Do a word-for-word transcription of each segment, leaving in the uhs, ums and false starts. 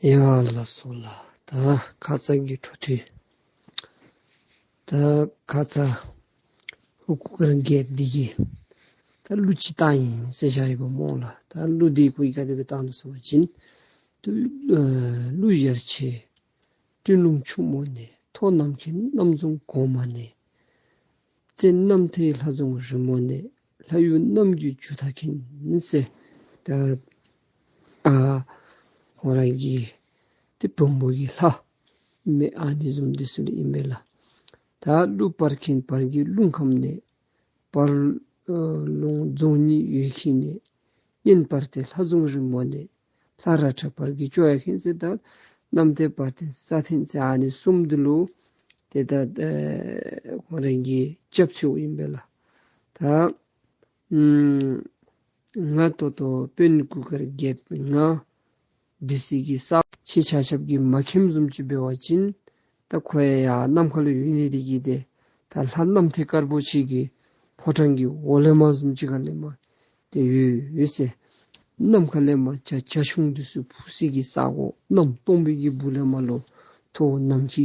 ཡ་ལགས་སོ་ལགས། ད་ཁ་ཙ་གི་འཕྲོ་མཐུད། ད་ཁ་ཙ་ཧོར་གུར་དཀར་རྒྱལཔོ་འདི་གིས་ད་གླུ་ཅིག་བཏང་ཡི་ཟེར་བཞག་ཡོདཔ་སྨོ་ལགས། ད་གླུ་འདི་ཁོ་གིས་ག་དེ་སྦེ་བཏང་ནུག་ཟེར་བ་ཅིན། ཏེ་ཨ་གླུ་ཡར་ཆེ་སྤྲིན་རླུང་ཆུ་མོ་ནས། ཐོག་རྣམ་མཁྱེན་རྣམ་རྫོང་གོང་མ་ནས། བཙན་རྣམ་ཐོས་ལྷ་རྫོང་རི་མོ་ནས། ལྷ་ཡུལ་རྣམ་རྒྱལ་ཇོ་བདག་མཁྱེན་ཟེར། ད་ཨ་ཁོང་ར་གི་ཏེ་བོན་པོ་གི་ལྷ་མེན་ཨ་ནི་བཟུམ་འདི་ཚུ་ལུ་ཨིན་པས་ལགས། ད་གླུ་པར་མཁན་བར་གྱི་རླུང་ཁམས་ནས། བར་ཨ་ལུང་རྫོང་གཉིས་ཡུལ་མཁྱེན་ནས། གཉན་བར་དོའི་ལྷ་རྫོང་རི་མོ་ནས། ལྷ་ར་ཁྲ་བར་གྱི་ཇོ་ཡང་མཁྱེན་ཟེར། ད་གནམ་ཐོག་བར་དོའི་ས་སྟེང་ཟེར་ཨ་ནི་གསུམ་འདི་ལུ་ཏེ་ད་ཨ་ཁོང་ར་གིས་སྐྱབས་བཅོལཝ་ཨིན་པས་ལགས། ད་ཨམ་ང་ད་ལྟོ་བོན་གུར་དཀར་རྒྱལཔོ་ང་སྡོད་སའི་གི་ས་ཁྱེད་ཆ་ཁྱབ་ཀྱིས་མ་མཁྱེནམ་བཟུམ་ཅིག་འབད་བ་ཅིན། ད་ཁོ་ཡང་ཡར་ནམ་མཁའ་ལུ་ཡོད་ནི་འདི་གིས་ཏེ་ད་ལྷ་རྣམ་ཐོས་དཀར་པོ་ཅིག་གི་ཕོ་བྲང་གི་འོག་ལས་མར་བཟུམ་ཅིག་ཁ་ལས་མར་ཏེ་ཡོད་ཡོད་ཟེར། ནམ་མཁའ་ལས་མར་བྱ་བྱ་ཁྱུང་འདི་ཚུ་འཕུར་སའི་གི་ས་གོ། གནམ་སྟོང་པའི་གི་སྦུག་ལས་མར་ལུ་ཐོག་ནམ་མཁའི་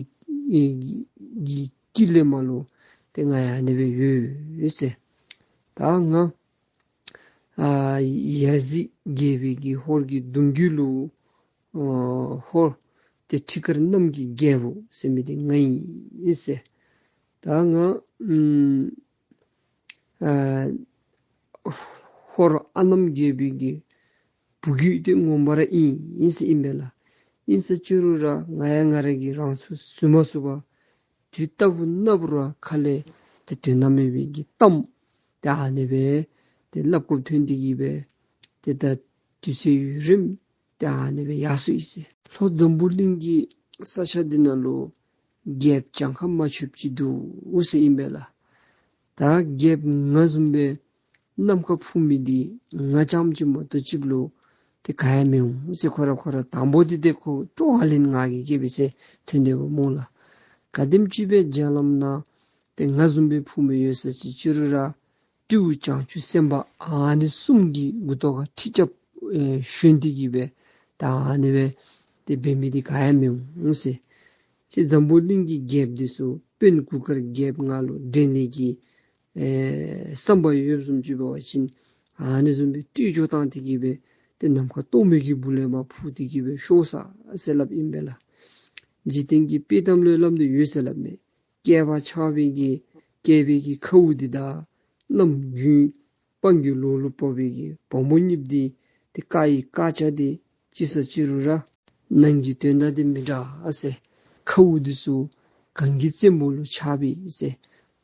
གི་དཀྱིལ་ལས་མར་ལུ་ཏེ་ང་ཡང་ཨ་ནི་སྦེ་ཡོད་ཡོད་ཟེར། ད་ང་ཨ་ཡ་རྫི་རྒྱལ་པོའི་གི་ཧོར་གྱི་གདུང་བརྒྱུད་ལུ་ཨ་ཧོར་ཏེ་ཁྲི་དཀར་གནམ་གྱི་རྒྱལ་པོ་ཟེར་མི་འདི་ང་ཨིན་ཟེར། ད་ང་ཨམ་ཨ་ཧོར་ཨ་ནམ་རྒྱལ་པོའི་གི་བུ་རྒྱུད་འདི་ངོ་མ་ར་ཨིན་ཨིན་ཟེར་ཨིན་པས་ལགས། ཨིན་ཟེར་ཅི་རུང་ར་ང་ཡང་ང་ར་གིས་རང་ཚུགས་བཟུང་མ་ཚུགས་པར་དུས་རྟག་བུ་ན་བུ་ར་ཁ་ལས་ཏེ་དོན་དག་མེད་པའི་གི་གཏམ་ཏེ་ཨ་ནི་སྦེ་ཏེ་སླབ་དགོཔ་ཐོན་ཏེ་གི་སྦེ་ཏེ་ད་དུས་ཚོད་ཡུན་རིངམོ་ཏེ་ཨ་ནི་སྦེ་ཡར་སོ་ཡི་ཟེར། ལྷོ་འཛམ་བུ་གླིང་གི་ས་ཆ་འདི་ནང་ལུ་རྒྱལཔོ་གྱངས་ཁ་མ་ཆོདཔ་ཅིག་འདུག་ཟེར་ཨིན་པས་ལགས། ད་རྒྱལཔོ་ང་བཟུམ་སྦེ་ནམ་མཁའ་འཕུར་མི་འདི་ང་རྐྱངམ་ཅིག་མ་གཏོགས་ཅིག་ལུ་ཏེ་ག་ཡང་མི་འོང་ཟེར། ཁོ་ར་ཁོ་ར་དང་པོ་འདི་ཏེ་ཁོ་སྤྲོ་བ་ལེན་ང་གིས་སྐྱེས་པས་ཟེར་ཐོན་དོ་བ་སྨོ་ལགས། ག་དེམ་ཅིག་སྦེ་རྒྱ་ལམ་ནང་ཏེ་ང་བཟུམ་སྦེ་འཕུར་མི་ཡོད་ཟེར་ཅི་ཅི་རུང་ར་སྤྲེའུ་བྱང་ཆུབ་སེམས་དཔའ་ཨ་ནི་གསུམ་གྱི་མགུ་ཏོ་ཁར་ཁྲི་རྐྱབ་ཨེ་ཞོན་ཏེ་གི་སྦེ་ད་ཨ་ནི་སྦེ་ཏེ་འབད་མི་འདི་ག་ཡང་མི་འོང་ཟེར། ཅིག་འཛམ་བུ་གླིང་གི་རྒྱལཔོ་འདི་ཚུ་བོན་གུར་དཀར་རྒྱལཔོ་ང་ལུ་འདྲེན་ནི་གི་ཨེ་བསམ་པ་ཡོདཔ་བཟུམ་ཅིག་འབད་བ་ཅིན་ཨ་ནི་བཟུམ་སྦེ་སྤྲེའུ་ཅོ་བཏང་སྟེ་གི་སྦེ་ཏེ་ནམ་མཁའ་སྟོང་པའི་གི་སྦུག་ལས་མར་འཕུར་ཏེ་གི་སྦེ་ཤོག་ས་ཟེར་སླབ་ཨིན་པས་ལགས། འཇིག་རྟེན་གྱི་དཔྱེ་གཏམ་ལུ་སླབ་ནི་ཡོད་ཟེར་སླབ་མས། བསྐལ་པ་ཆགས་པའི་གི་བསྐལ་པའི་གི་ཁཝ་འདི་དང་ནམ་རྒྱུན་སྤང་གི་ལོགས་ལུ་འབབ་པའི་གི་བ་མོ་གཉིསཔོ་འདི་ཏེ་དཀར་ཡི་དཀར་ཆ་འདི་ཅི་ཟེར་ཅི་རུང་ར་ནང་གི་དོན་དག་འདི་མི་འདྲ་ཟེར། ཁཝ་འདི་ཚུ་གངས་ཀྱི་རྩེ་མོ་ལུ་ཆགས་པས་ཟེར།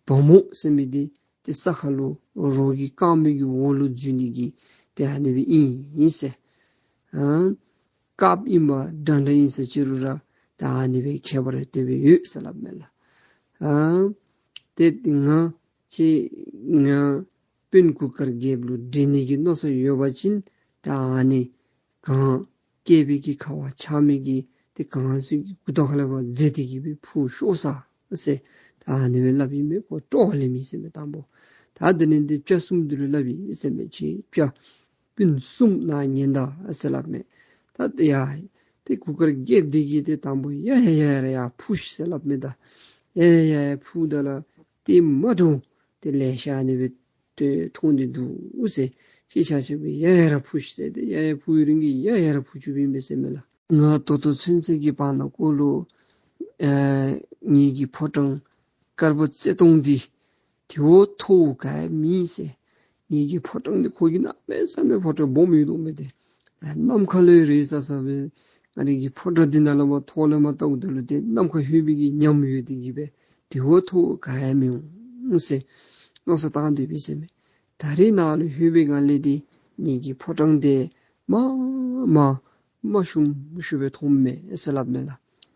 བ་མོ་ཟེར་མི་འདི་ཏེ་ས་ཁ་ལུ་རོ་གི་དཀར་མོ་གི་འོག་ལུ་འཛུལ་ནི་གི་ཏེ་ཨ་ནི་སྦེ་ཨིན་ཨིན་ཟེར། ཨ་དཀརཔོ་ཨིན་པ་འདྲ་འདྲ་ཨིན་ཟེར་ཅི་རུང་ར་ད་ཨ་ནི་སྦེ་ཁྱད་པར་དེ་སྦེ་ཡོད་ཟེར་སླབ་མས་ལགས། ཨ་ཏེ་ང་ཅིག་ང་བོན་གུར་དཀར་རྒྱལཔོ་ལུ་འདྲེན་ནི་གི་མནོ་བསམ་ཡོད་པ་ཅིན་ད་ཨ་ནི་གངས་བསྐལ་པའི་གི་ཁ་བ་ཆགས་མི་གི་ཏེ་གངས་ཚུ་གི་མགུ་ཏོ་ཁ་ལས་ཕར་འཛེགས་ཏེ་གི་སྦེ་འཕུར་ཤོག་ས་ཟེར་ད་ཨ་ནི་སྦེ་སླབ་ཨིན་མས། ཁོ་སྤྲོ་བ་ལེན་མི་ཟེར་མས་དང་པོ། ད་དེ་ལས་ཏེ་སྤྱ་གསུམ་འདི་ལུ་སླབ་ཨིན་ཟེར་མས། ཅིག་སྤྱ་སྤུན་གསུམ་ནཱ་ཉན་ད་ཟེར་སླབ་མས། ད་ཡ་ཏེ་གུར་དཀར་རྒྱལཔོ་འདི་གིས་ཏེ་དང་པོ་ཡ་ཡ་ཡ་ཡ་ཡར་འཕུར་ཤིག་ཟེར་སླབ་མས། ད་ཡ་ཡ་ཡ་ཡ་འཕུརཝ་ད་ལུ་ཏེ་མ་འདྲཝ་ཏེ་ལེ་ཤ་ཨ་ནི་སྦེ་ཏེ་མཐོང་སྟེ་འདུག་ཟེར། ཁྱེད་ཆ་ཁྱབ་ཀྱིས་ཡ་ཡ་ར་འཕུར་ཤིག་ཟེར། ཏེ་ཡ་ཡ་འཕུར་བའི་རིང་གི་ཡ་ཡ་ར་འཕུར་བཅུགཔ་ཨིན་པས་ཟེར་མས་ལགས། ང་ད་ལྟོ་ཚུན་ཚོད་ཀྱི་བར་ན་ཀོ་ལུ་ཨེ་ངེ་གི་ཕོ་བྲང་དཀར་པོ་རྩེ་སྟོང་འདི་དེ་བ་མཐོ་བ་ག་ཡང་མེད་ཟེར། ངེ་གི་ཕོ་བྲང་འདི་ཁོ་གི་གནམ་མེད་ས་མེད་ཕོ་བྲང་སྦོམ་ཡོད་དོ་མས། ཏེ་ནམ་མཁའ་ལུ་རེག་ས་ས་སྦེ་ང་རའི་གི་ཕོ་བྲང་འདི་ནང་ལུ་མར་ཐོག་ལས་མར་བལྟཝ་ད་ལུ་ཏེ་ནམ་མཁའ་ལྷོད་པའི་གི་ཉམས་ཡོད་དེ་གི་སྦེ་དེ་བ་མཐོ་བ་ག་ཡང་མི་འོང་ཟེར་མནོ་བསམ་བཏང་སྡོད་པས་ཟེར་མས། ད་རེས་ནཱ་ལུ་ལྷོད་པའི་སྒང་ལས་ཏེ་ངེ་གི་ཕོ་བྲང་འདི་མ་མ་མ་ཞུམ་ཞུམ་སྦེ་མཐོངམ་མས་ཟེར་སླབ་མས་ལགས།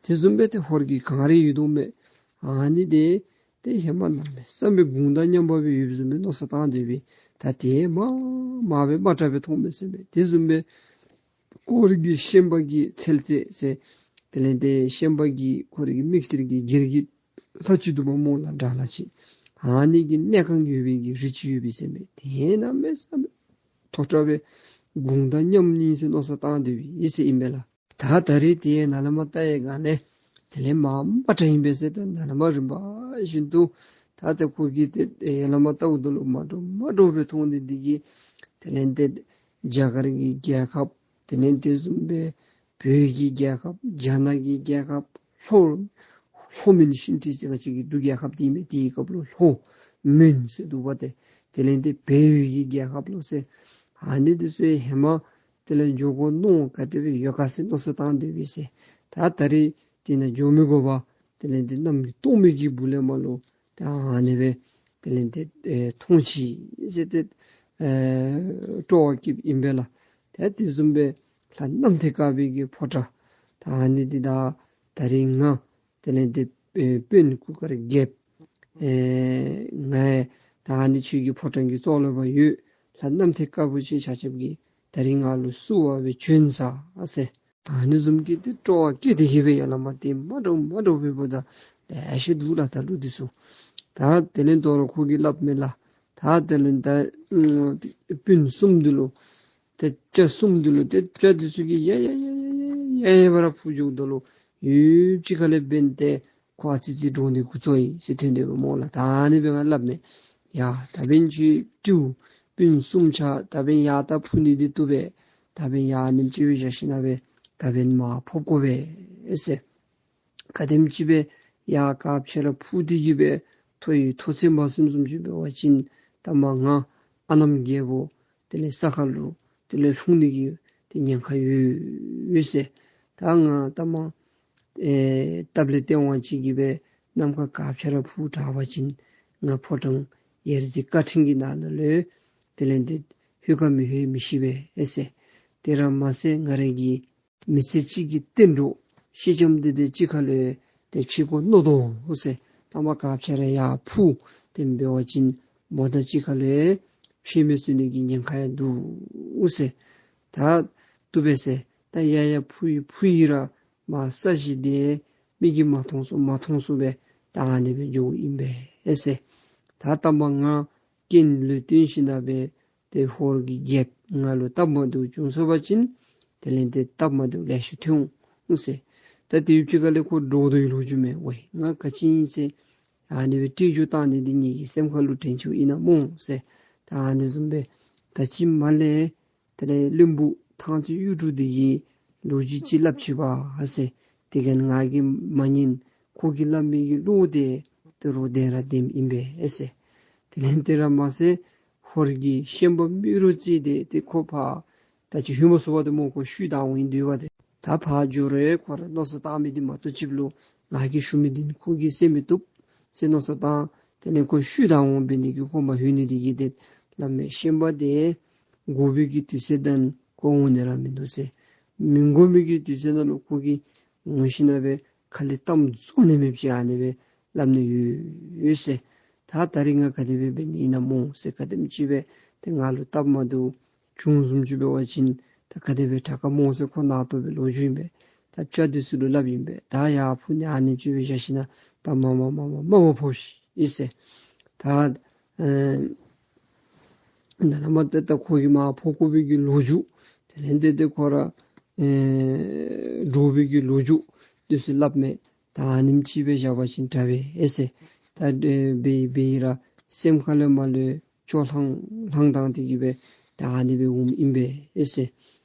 དེ་བཟུམ་སྦེ་ཏེ་ཧོར་གྱི་གངས་རི་ཡོད་དོ་མས། ཨ་ནི་འདི་ཏེ་ཧེ་མ་གནམ་མེད་ས་མེད་དགུང་དང་མཉམ་པ་སྦེ་ཡོདཔ་བཟུམ་སྦེ་མནོ་བསམ་བཏང་སྡོད་པས། ད་ཏེ་མ་མ་སྦེ་མ་དྲག་སྦེ་མཐོངམ་མས་ཟེར་མས། དེ་བཟུམ་སྦེ་ཁོ་རའི་གི་ཤན་པ་གི་ཚལ་རྩེ་ཟེར། དེ་ལས་ཏེ་ཤན་པ་གི་ཁོ་རའི་གི་དམིགས་བསལ་གྱི་སྒེར་གྱི་ལྷ་ཅིག་འདུག་པ་སྨོ་ལགས། དགྲ་ལྷ་ཅིག། ཨ་ནི་གི་གནས་ཁང་ཡོད་པའི་གི་རི་ཅིག་ཡོད་པས་ཟེར་མས། ཏེ་གནམ་མེད་ས་མེད་མཐོ་དྲགས་སྦེ་དགུང་དང་མཉམ་ནི་ཟེར་མནོ་བསམ་བཏང་སྡོད་པས་ཟེར་ཨིན་པས་ལགས། ད་ད་རིས་དེ་ནཱ་ལས་མར་བལྟ་བའི་སྒང་ལས་དེ་ལས་མར་མ་དྲག་ཨིན་པས་ཟེར། ད་ནཱ་ལས་མར་རིམ་པ་བཞིན་དུ་ད་ད་ཁོ་གིས་ཏེ་ཡར་ལས་མར་བལྟཝ་ད་ལུ་མ་འདྲཝ་མ་འདྲཝ་སྦེ་མཐོང་ནི་འདི་གིས་དེ་ལས་ཏེ་རྒྱ་གར་གྱི་རྒྱལ་ཁབ་དེ་ལས་དེ་བཟུམ་སྦེ་བོད་ཀྱི་རྒྱལ་ཁབ་རྒྱ་ནག་གི་རྒྱལ་ཁབ་ལྷོ་ལྷོ་མོན་ཤིན་ཏུ་ཟེར་ང་བཅས་ཀྱི་འབྲུག་རྒྱལ་ཁབ་འདི་ཨིན་པས། དེའི་སྐབས་ལུ་ལྷོ་མོན་ཟེར་འདུག་པ་ཏེ། དེ་ལས་ཏེ་བལ་ཡུལ་གྱི་རྒྱལ་ཁབ་ལོ་ཟེར། ཨ་ནི་འདི་ཚུ་ཧེ་མ་དེ་ལས་འགྱོ་དགོ་མནོ་ག་དེ་སྦེ་ཡོད་ག་ཟེར་མནོ་བསམ་བཏང་སྡོད་པས་ཟེར། ད་ད་རིས་དེ་ནང་འགྱོ་མི་དགོ་པར་དེ་ལས་ཏེ་གནམ་གྱི་སྟོང་མི་གི་སྦུག་ལས་མར་ལུ་ད་ཨ་ནི་སྦེ་དེ་ལས་ཏེ་ཨེ་མཐོང་ཅི་ཟེར་ཏེ་ཨེ་སྤྲོ་བ་སྐྱེཝ་ཨིན་པས་ལགས། ད་དེ་བཟུམ་སྦེ་ལྷ་གནམ་མཐའི་དཀར་པོའི་གི་ཕོ་བྲང་ད་ཨ་ནི་འདི་ད་ད་རིས་ང་དེ་ལས་ཏེ་ཨེ་དཔོན་གུར་དཀར་རྒྱལཔོ་ཨེ་ང་ད་ཨ་ནི་ཁྱོད་ཀྱི་ཕོ་བྲང་གི་ཙོག་ལུ་ཕར་ཡོད། ལྷ་གནམ་མཐའི་དཀར་པོ་ཁྱེད་ཆ་ཁྱབ་ཀྱིས་ད་རིས་ང་ལུ་བསུ་བ་སྦེ་བྱོན་ཟེར་ཟེར། ཨ་ནི་བཟུམ་གྱི་ཏེ་སྤྲོ་བ་སྐྱེས་ཏེ་གི་སྦེ་ཡར་ལས་མར་ཏེ་མ་འདྲཝ་མ་འདྲཝ་སྦེ་འབདཝ་ད་ལེ་ཤ་འདུག་ལགས། ད་ལུ་འདི་ཚུ་ད་དེ་ལས་དོ་རུང་ཁོ་གིས་སླབ་མས་ལགས། ད་དེ་ལས་ད་ཨུམ་སྤུན་གསུམ་འདི་ལུ་ཏེ་སྤྱ་གསུམ་འདི་ལུ་ཏེ་སྤྱ་འདི་ཚུ་གིས་ཡ་ཡ་ཡ་ཡ་ཡ་ཡ་ཡ་ཡ་སྦེ་ར་འཕུར་འགྱོཝ་ད་ལུ་ཡུདཔ་ཅིག་ཁ་ལས་འབདན་ཏེ་ཁོ་ཨ་ཙི་ཅིག་འདྲོག་ནི་འགོ་བཙུགས་ཡི་ཟེར་ཐོན་ཏེ་སྦེ་སྨོ་ལགས། ད་ཨ་ནི་སྦེ་ང་སླབ་མས། ཡ་ད་འབདན་ཁྱོད་སྤྲེའུ་སྤུན་གསུམ་ཆ་ད་འབདན་ཡར་ད་འཕུར་ནི་འདི་བཏུབ་པས། ད་འབདན་ཡར་ཨ་ནེམ་ཅིག་སྦེ་བཞག་ཞིན་ན་སྦེ་ད་འབདན་མར་འཕུར་དགོ་པས་ཟེར། ག་དེམ་ཅིག་སྦེ་ཡར་ག་ཕྱི་ར་འཕུར་ཏེ་གི་སྦེ་མཐོ་ཡི་མཐོ་ཚད་མར་སོངམ་བཟུམ་ཅིག་འབད་བ་ཅིན་ད་མར་ང་ཨ་ནམ་རྒྱལ་པོ་དེ་ལས་ས་ཁ་ལུ་དེ་ལས་ལྷུང་ནི་གི་ཏེ་ཉེན་ཁ་ཡོད་ཡོད་ཟེར། ད་ང་ད་མར་ཨེ་སྟབས་ལེགས་ཏེ་དབང་ཅིག་གིས་སྦེ་གནམ་ཁ་ག་ཕྱི་ར་འཕུར་དྲགས་པ་ཅིན་ང་ཕོ་བྲང་ཡ་རྩེ་དཀའ་ཕྲན་གྱི་ནང་ན་ལུ་དེ་ལས་ཏེ་ལྷོད་ག་མི་ལྷོད་མི་ཤེས་པས་ཨེ་ཟེར། དེ་ར་མ་ཚད་ང་ར་གི་མི་ཚེ་གཅིག་གི་གཏན་གྲོགས་སེང་ལྕམ་འདི་ཏེ་གཅིག་ཁར་ལུ་ཏེ་ཕྱད་དགོ་མནོ་དོ་ཟེར། ད་མར་ག་ཕྱི་ར་ཡར་འཕུར་ཏེ་འབད་བ་ཅིན་མོ་དང་གཅིག་ཁར་ལུ་ཕྱད་མི་ཚུགས་ནི་གི་ཉེན་ཁ་ཡང་འདུག་ཟེར། ད་བཏུབ་པས་ཟེར། ད་ཡར་ཡར་འཕུར་ཡི་འཕུར་ཡི་ར་མར་ས་གཞི་འདི་མིག་གིས་མ་མཐོང་སུ་མ་མཐོང་སུ་སྦེ་ད་ཨ་ནི་སྦེ་འགྱོཝ་ཨིན་པས་ཨེ་ཟེར། ད་ད་མར་ང་རྐྱེན་ལུ་བརྟེན་ཞིན་ན་སྦེ་ཏེ་ཧོར་གྱི་རྒྱལཔོ་ང་ལུ་སྟབས་མ་བདེཝ་བྱུང་སོང་པ་ཅིན་དེ་ལས་ཏེ་སྟབས་མ་བདེཝ་ལེ་ཤ་ཐོན་འོང་ཟེར། ད་དེ་ཡུདཔ་ཅིག་ཁ་ལས་ཁོ་འདྲོག་དོ་ཡོད་ལོ་རྒྱུས་མས། ཝའེ་ང་ག་ཅི་ཨིན་ཟེར། ཨ་ནི་སྦེ་སྐད་ཅིག་བཏང་ནི་འདི་ངེ་གི་སེམས་ཁ་ལུ་དྲན་ཅིག་ཨིན་ན་སྨོ་ཟེར། ད་ཨ་ནི་བཟུམ་སྦེ་ད་ཅི་མ་ལས་དེ་ལས་བློན་པོ་ཐང་རྩེ་གཡུ་འབྲུག་འདི་གིས་ལོ་རྒྱུས་ཅིག་སླབ་ཅི་པ་ཟེར། དེ་ག་ང་གིས་མ་ཉན། ཁོ་གིས་སླབ་མི་གི་བློ་དེ་དོ་རུང་བདེན་ར་བདེནམ་ཨིན་པས་ཨེ་ཟེར། དེ་ལས་དེ་ར་མ་ཚད་ཧོར་གྱི་ཤན་པ་རྨེ་རུ་རྩེ་དེ་ཏེ་ཁོ་ཕར་ད་ཅི་ལྷོད་མ་སོང་བར་དུ་སྨོ་ཁོ་ཤུལ་བདའ་འོང་ཡི་འདུག་པ་ཏེ། ད་ཕར་འགྱོ་རུང་ཁོ་ར་མནོ་བསམ་བཏང་མི་འདི་མ་གཏོགས་ཅིག་ལུ་ང་གིས་ཞུ་མི་འདི་ཁོ་གིས་གསན་མི་བཏུབ་ཟེར་མནོ་བསམ་བཏང་། དེ་ལས་ཁོ་ཤུལ་བདའ་འོང་འབད་ནི་གི་ཁོ་མ་ལྷོད་ནི་འདི་གིས་ཏེ་བླ་མའི་ཤན་པ་དེ་དགོ་པའི་གི་དུས་ཚོད་ནང་ཁོ་འོང་ནི་ར་མིན་འདུག་ཟེར། མི་དགོ་མི་གི་དུས་ཚོད་ནང་ལུ་ཁོ་གིས་འོང་ཞིན་ན་སྦེ་ཁ་ལས་གཏམ་རྫོགས་ནི་མེདཔ་ཅིག་ཨ་ནི་སྦེ་སླབ་ནི་ཡོད་ཡོད་ཟེར། ད་ད་རིས་ང་ག་དེ་སྦེ་འབད་ནི་ཨིན་ན་སྨོ་ཟེར། ག་དེམ་ཅིག་སྦེ་ཏེ་ང་ལུ་སྟབས་མ་བདེཝ་བྱུང་བཟུམ་ཅིག་འབད་བ་ཅིན་ད་ག་དེ་སྦེ་དྲག་ག་སྨོ་ཟེར་ཁོ་ནང་དོག་པའི་ལོ་རྒྱུས་ཨིན་པས། ད་སྤྱ་འདི་ཚུ་ལུ་སླབ་ཨིན་པས། ད་ཡར་འཕུར་ནི་ཨ་ནེམ་ཅིག་སྦེ་བཞག་ཞིན་ན་ད་མར་མར་མར་མར་མར་མར་འཕུར་ཤིག་ཟེར། ད་ཨེ་ནཱ་ལས་མར་ཏེ་ད་ཁོ་གིས་མར་འཕུར་དགོ་པའི་གི་ལོ་རྒྱུས་དེ་ལས་ཏེ་ཏེ་ཁོ་ར་ཨེ་འདྲོག་པའི་གི་ལོ་རྒྱུས་འདི་ཚུ་སླབ་མས། ད་ཨ་ནེམ་ཅིག་སྦེ་བཞག་པ་ཅིན་དྲག་པས་ཨེ་ཟེར། ད་ཨེ་འབད་འབད་ར་སེམས་ཁ་ལས་མར་ལུ་སྐྱོ་ལྷང་ལྷང་བཏང་སྟེ་གི་སྦེ་ད་ཨ་ནི་སྦེ་འོངམ་ཨིན་པས་ཨེ་ཟེར།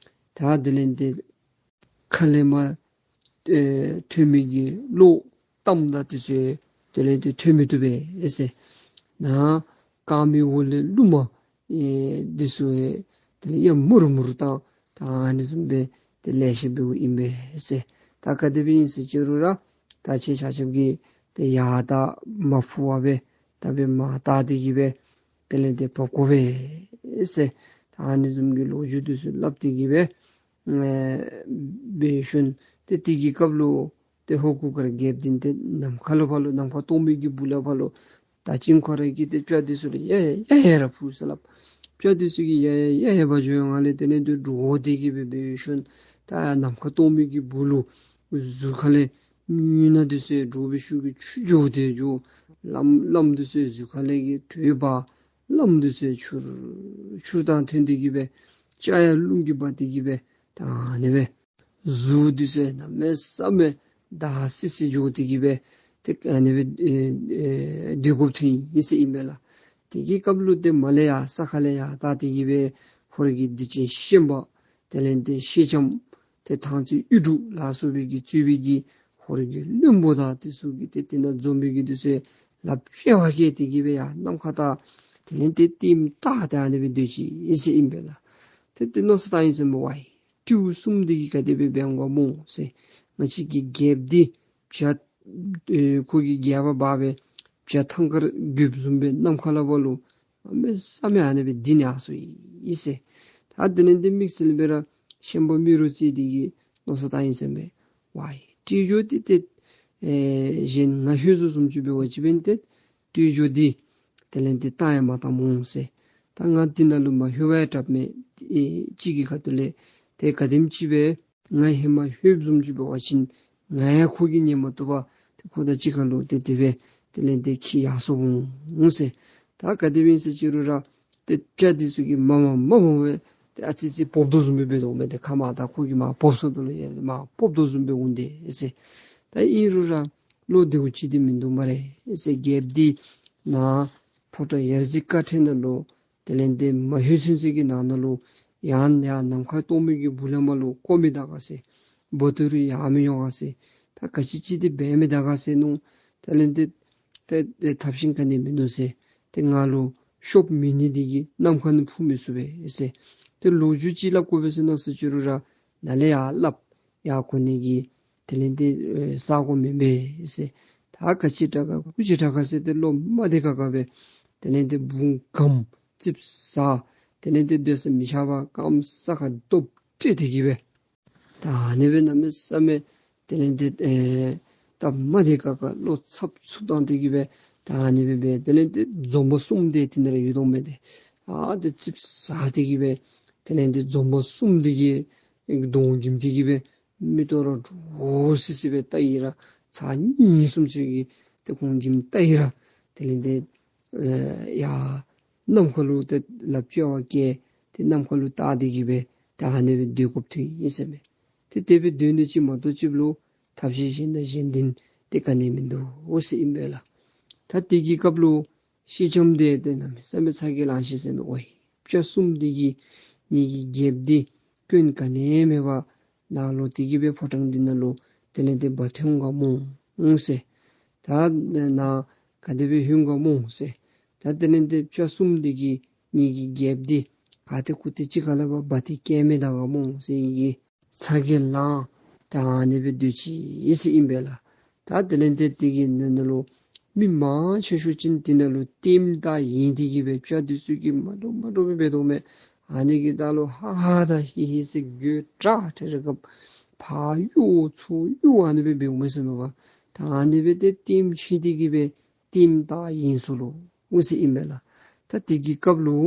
ད་དེ་ལས་ཏེ་ཁ་ལས་མར་ཨེ་ཐོན་མི་གི་བློ་གཏམ་དང་འདི་ཚུ་དེ་ལས་ཏེ་ཐོན་མི་བཏུབ་པས་ཨེ་ཟེར། ནཱ་རྐངམ་གི་འོག་ལས་རླུང་མ་ཨེ་འདི་ཚུ་ཨེ་དེ་ལས་ཡང་མུར་མུར་བཏང་། ད་ཨ་ནི་བཟུམ་སྦེ་ཏེ་ལེ་ཤ་འབདཝ་ཨིན་པས་ཟེར། ད་ག་དེ་སྦེ་ཨིན་ཟེར་ཅི་རུང་ར་ད་ཁྱེད་ཆ་ཁྱབ་ཀྱིས་ཏེ་ཡར་ད་མ་འཕུར་བར་སྦེ་ད་སྦེ་མར་བལྟ་སྟེ་གི་སྦེ་དེ་ལས་ཏེ་འབབ་དགོ་པས་ཟེར། ད་ཨ་ནི་བཟུམ་གྱི་ལོ་རྒྱུས་འདི་ཚུ་སླབ་སྟེ་གི་སྦེ་ཨེ་འབད་ཞིནམ་ཏེ་དེ་གི་སྐབས་ལུ་ཏེ་ཧོར་གུར་དཀར་རྒྱལཔོ་འདི་ཏེ་ནམ་མཁའ་ལུ་ཕར་ལུ་ནམ་མཁའ་སྟོང་པའི་གི་སྦུག་ལས་ཕར་ལུ་ད་ཅི་ཁོ་ར་གིས་ཏེ་སྤྱ་འདི་ཚུ་ལུ་ཡ་ཡ་ཡ་ཡ་ར་འཕུར་ཟེར་སླབ། སྤྱ་འདི་ཚུ་གིས་ཡ་ཡ་ཡ་ཡ་འབད་འགྱོ་ཡོད་ནི་ལས་དེ་ལས་ཏེ་འདྲོག་སྟེ་གི་སྦེ་འབད་ཞིནམ་ད་ནམ་མཁའ་སྟོང་པའི་གི་སྦུག་ལུ་གཟུགས་ཁ་ལས་རྔུལ་ནག་འདི་ཚུ་འདྲོག་པའི་ཤུགས་ཀྱིས་ཆུ་རྒྱུག་སྟེ་འགྱོ། ལམ་ལམ་འདི་ཚུ་གཟུགས་ཁ་ལས་ཀྱི་དྲོད་འབར། ལམ་འདི་ཚུ་ཆུར་ཆུར་དང་ཐོན་ཏེ་གི་སྦེ་སྐྱ་ཡང་རླུང་གིས་འབག་སྟེ་གི་སྦེ་ད་ཨ་ནི་སྦེ་ གཟུགས་འདི་ཚུ་གནམ་མེད་ས་མེད་འདར་སི་སི་འགྱོ་སྟེ་གི་སྦེ་ཏེ་ཨ་ནི་སྦེ་ཨེ་ཨེ་སྡོད་དགོཔ་ཐོན་ཡི་ཟེར་ཨིན་པས་ལགས། དེ་གི་སྐབས་ལུ་ཏེ་མར་ལས་ཡར་ས་ཁ་ལས་ཡར་ད་དེ་གི་སྦེ་ཧོར་གྱི་སྡིག་ཅན་ཤན་པ་དེ་ལས་ཏེ་ཤེས་ལྕམ་ཏེ་ཐང་རྩེ་གཡུ་འབྲུག་ལ་སོགས་པའི་གིས་གཙོས་པའི་གི་ཧོར་གྱི་བློན་པོ་དང་དེ་ཚུ་གིས་ཏེ་དེ་ནང་འཛོམས་པའི་གི་དེ་ཚུ་ལགཔ་དཔྱལ་བ་བཀལ་ཏེ་གི་སྦེ་ཡར་ནམ་མཁའ་ལྟ་དེ་ལས་ཏེ་ལྟདམོ་བལྟ་སྟེ་ཨ་ནི་སྦེ་སྡོད་ཅི་ཨིན་ཟེར་ཨིན་པས་ལགས། ཏེ་ཏེ་མནོ་བསམ་བཏང་ཡི་ཟེར་མས། ཝའི་སྤྲེའུ་གསུམ་འདི་གིས་ག་དེ་སྦེ་འབད་འོང་ག་མོ་ཟེར། ང་བཅས་ཀྱི་རྒྱལཔོ་འདི་བྱ་ཨེ་ཁོ་གི་རྒྱབ་ཁར་འབག་སྦེ་བྱ་ཐང་དཀར་རྒོདཔ་བཟུམ་སྦེ་ནམ་མཁའ་ལས་ཕར་ལུ་གནམ་མེད་ས་མེད་ཨ་ནི་སྦེ་ལྡིང་ཡར་སོང་ཡི་ཟེར། ད་དེ་ལས་ཏེ་དམིགས་བསལ་སྦེ་ར་ཤན་པ་རྨེ་རུ་རྩེ་འདི་གིས་མནོ་བསམ་བཏང་ཡི་ཟེར་མས། ཝའི་སྤྲེའུ་འདི་ཏེ་ཨེ་གཞན་ང་ལྷོད་སོ་བཟུམ་ཅིག་འབད་བ་ཅིན་འབདན་ཏེ་སྤྲེའུ་འདི་དེ་ལས་ཏེ་བཏང་ཡང་མ་བཏངམ་འོང་ཟེར། ད་ང་འདི་ནང་ལུ་མ་ལྷོད་པར་ཡང་དྲགཔ་མས། ཨེ་གཅིག་གི་ཁ་ཐུག་ལས་ཏེ་ག་དེམ་ཅིག་སྦེ་ང་ཧེ་མ་ལྷོདཔ་བཟུམ་ཅིག་འབད་བ་ཅིན་ང་ཡང་ཁོ་གིས་ཉན་མ་བཏུབ་པར་ཏེ་ཁོ་དང་གཅིག་ཁར་ལུ་ཏེ་དེ་སྦེ་དེ་ལས་ཏེ་འཁྱིད་ཡར་སོ་འོང་ཟེར། ད་ག་དེ་སྦེ་ཨིན་ཟེར་ཅི་རུང་ར་ཏེ་བྱ་འདི་ཚུ་གིས་མ་མ་མ་མ་སྦེ་ཏེ་ཨ་ཙི་ཅིག་སྤོབས་དོ་བཟུམ་སྦེ་འབད་དོ་མས། ཏེ་ཁ་མར་ད་ཁོ་གིས་མར་སྤོབས་སོང་དོ་ལོ་ཡ་མར་སྤོབས་དོ་བཟུམ་སྦེ་འོང་དེས་ཟེར། ད་ཨིན་རུང་ར་བློ་བདེཝ་ཅིག་འདི་མིན་འདུག་སྨ་རེ་ཟེར། རྒྱལཔོ་འདི་ནཱ་ཕོ་བྲང་ཡ་རྩེ་དཀར་ཁྲི་ནང་ལུ་དེ་ལས་ཏེ་མ་ལྷོད་ཚུན་ཚོད་ཀྱི་ནང་ན་ལུ་ཡང་ཡར་ནམ་མཁའ་སྟོང་པའི་གི་སྦུག་ལས་མར་ལུ་ཀོ་མི་ད་ག་ཟེར། འབོ་ཏི་རུ་ཡར་མི་འོང་ག་ཟེར། ད་ག་ཅི་ཅིག་འདི་འབད་མི་ད་ག་ཟེར་མནོ། དེ་ལས་ཏེ་ཏེ་ཏེ་ཐབས་ཤེས་ག་ནི་མིན་འདུག་ཟེར། ཏེ་ང་ལུ་ཤོབ་མེད་ནི་འདི་གིས་ནམ་མཁའ་ནང་འཕུར་མི་ཚུགས་པས་ཟེར། ཏེ་ལོ་རྒྱུས་ཅིག་སླབ་དགོ་པས་ཟེར་མནོ་ཟེར་ཅི་རུང་ར་ནཱ་ལས་ཡར་སླབ་ཡར་འགོ་ནི་གི་དེ་ལས་ཏེ་ཨེ་ས་གོ་མེན་པས་ཟེར། ད་ག་ཅི་དྲག་ག་གུ་ཅི་དྲག་ག་ཟེར་ཏེ་བློ་མ་བདེ་ཁག་ཁ་སྦེ་དེ་ལས་ཏེ་བུང་སྒམ་ཙིགཔ་ཟ། དེ་ལས་ཏེ་སྡོད་ས་མི་ཆགས་པར་རྐངམ་ས་ཁར་རྡོབ་སྤྲད་དེ་གི་སྦེ་ད་ཨ་ནི་སྦེ་གནམ་མེད་ས་མེད་དེ་ལས་ཏེ་ཨེ་སྟབས་མ་བདེ་ཁག་ཁ་བློ་འཚབ་འཚུབ་བཏང་སྟེ་གི་སྦེ་ད་ཨ་ནི་སྦེ་སྦེ་དེ་ལས་ཏེ་འཛོམས་པ་གསུམ་འདི་དེ་ནང་ར་ཡོད་དོ་མས་ཏེ། ཨ་ཏེ་ཙིགཔ་ཟ་སྟེ་གི་སྦེ་དེ་ལས་ཏེ་འཛོམས་པ་གསུམ་འདི་གིས་གདོང་འགྱིམ་སྟེ་གི་སྦེ་མིག་ཏོ་ར་འདྲོག་སི་སི་སྦེ་བལྟ་ཡི་ར་ཚར་གཉིས་གསུམ་ཅིག་གིས་ཏེ་ཁོང་འགྱིམ་བལྟ་ཡི་ར་དེ་ལས་ཏེ་ཨེ་ཡར་ནམ་མཁའ་ལུ་ཏེ་ལགཔ་དཔྱལ་བ་བཀལ་ཏེ་ནམ་མཁའ་ལུ་བལྟ་སྟེ་གི་སྦེ་ད་ཨ་ནི་སྦེ་སྡོད་དགོཔ་ཐོན་ཡི་ཟེར་མས། ཏེ་དེ་སྦེ་སྡོད་ནི་ཅིག་མ་གཏོགས་ཅིག་ལུ་ཐབས་ཤེས་གཞན་དང་གཞན་དོན་ཏེ་ག་ནི་མིན་འདུག་ཟེར་ཨིན་པས་ལགས། ད་དེ་གི་སྐབས་ལུ་ཤེས་ལྕམ་འདི་ཏེ་གནམ་མེད་ས་མེད་ཚ་གྱང་ལང་ཤི་ཟེར་མས། ཝའི་བྱ་གསུམ་འདི་གིས་ངེ་གི་རྒྱལཔོ་འདི་སྐྱོན་ག་ནི་མེད་པར་ནཱ་ལུ་དེ་གི་སྦེ་ཕོ་བྲང་འདི་ནང་ལུ་དེ་ལས་ཏེ་འབག་འཐོན་འོང་ག་མོ་འོང་ཟེར། ད་ནཱ་ག་དེ་སྦེ་འོང་ག་མོ་འོང་ཟེར། ད་དེ་ལས་ཏེ་བྱ་གསུམ་འདི་གིས་ངེ་གི་རྒྱལཔོ་འདི་ག་ཏེ་གུ་ཏེ་གཅིག་ཁར་ལས་ཕར་འབག་སྟེ་བསྐྱལ་མི་ད་ག་མོ་འོང་ཟེར་ཡི་གི་ཚ་གྱང་ལང་ད་ཨ་ནི་སྦེ་སྡོད་ཅི་ཟེར་ཨིན་པས་ལགས། ད་དེ་ལས་ཏེ་དེ་གི་ནང་ན་ལུ་མི་མང་ཆེ་ཤོས་ཅིག་དེ་ནང་ལུ་ལྟདམོ་བལྟ་ཡི་དེ་གི་སྦེ་བྱ་འདི་ཚུ་གིས་མ་འདྲཝ་མ་འདྲཝ་སྦེ་འབད་དོ་མས། ཨ་ནི་གིས་ད་ལུ་ཧ་ཧ་དང་ཧི་ཧི་ཟེར་དགོད་བྲ་བྲ་རེ་སྐབས་ཕར་གཡུག་ཚུར་གཡུག་ཨ་ནི་སྦེ་འབདཝ་མས་ཟེར་མས་པ། ད་ཨ་ནི་སྦེ་ཏེ་ལྟདམོ་ཆེ་དེ་གི་སྦེ་ལྟདམོ་བལྟ་ཡི་སོ་ལོ་འོང་ཟེར་ཨིན་པས་ལགས། ད་དེ་གི་སྐབས་ལུ་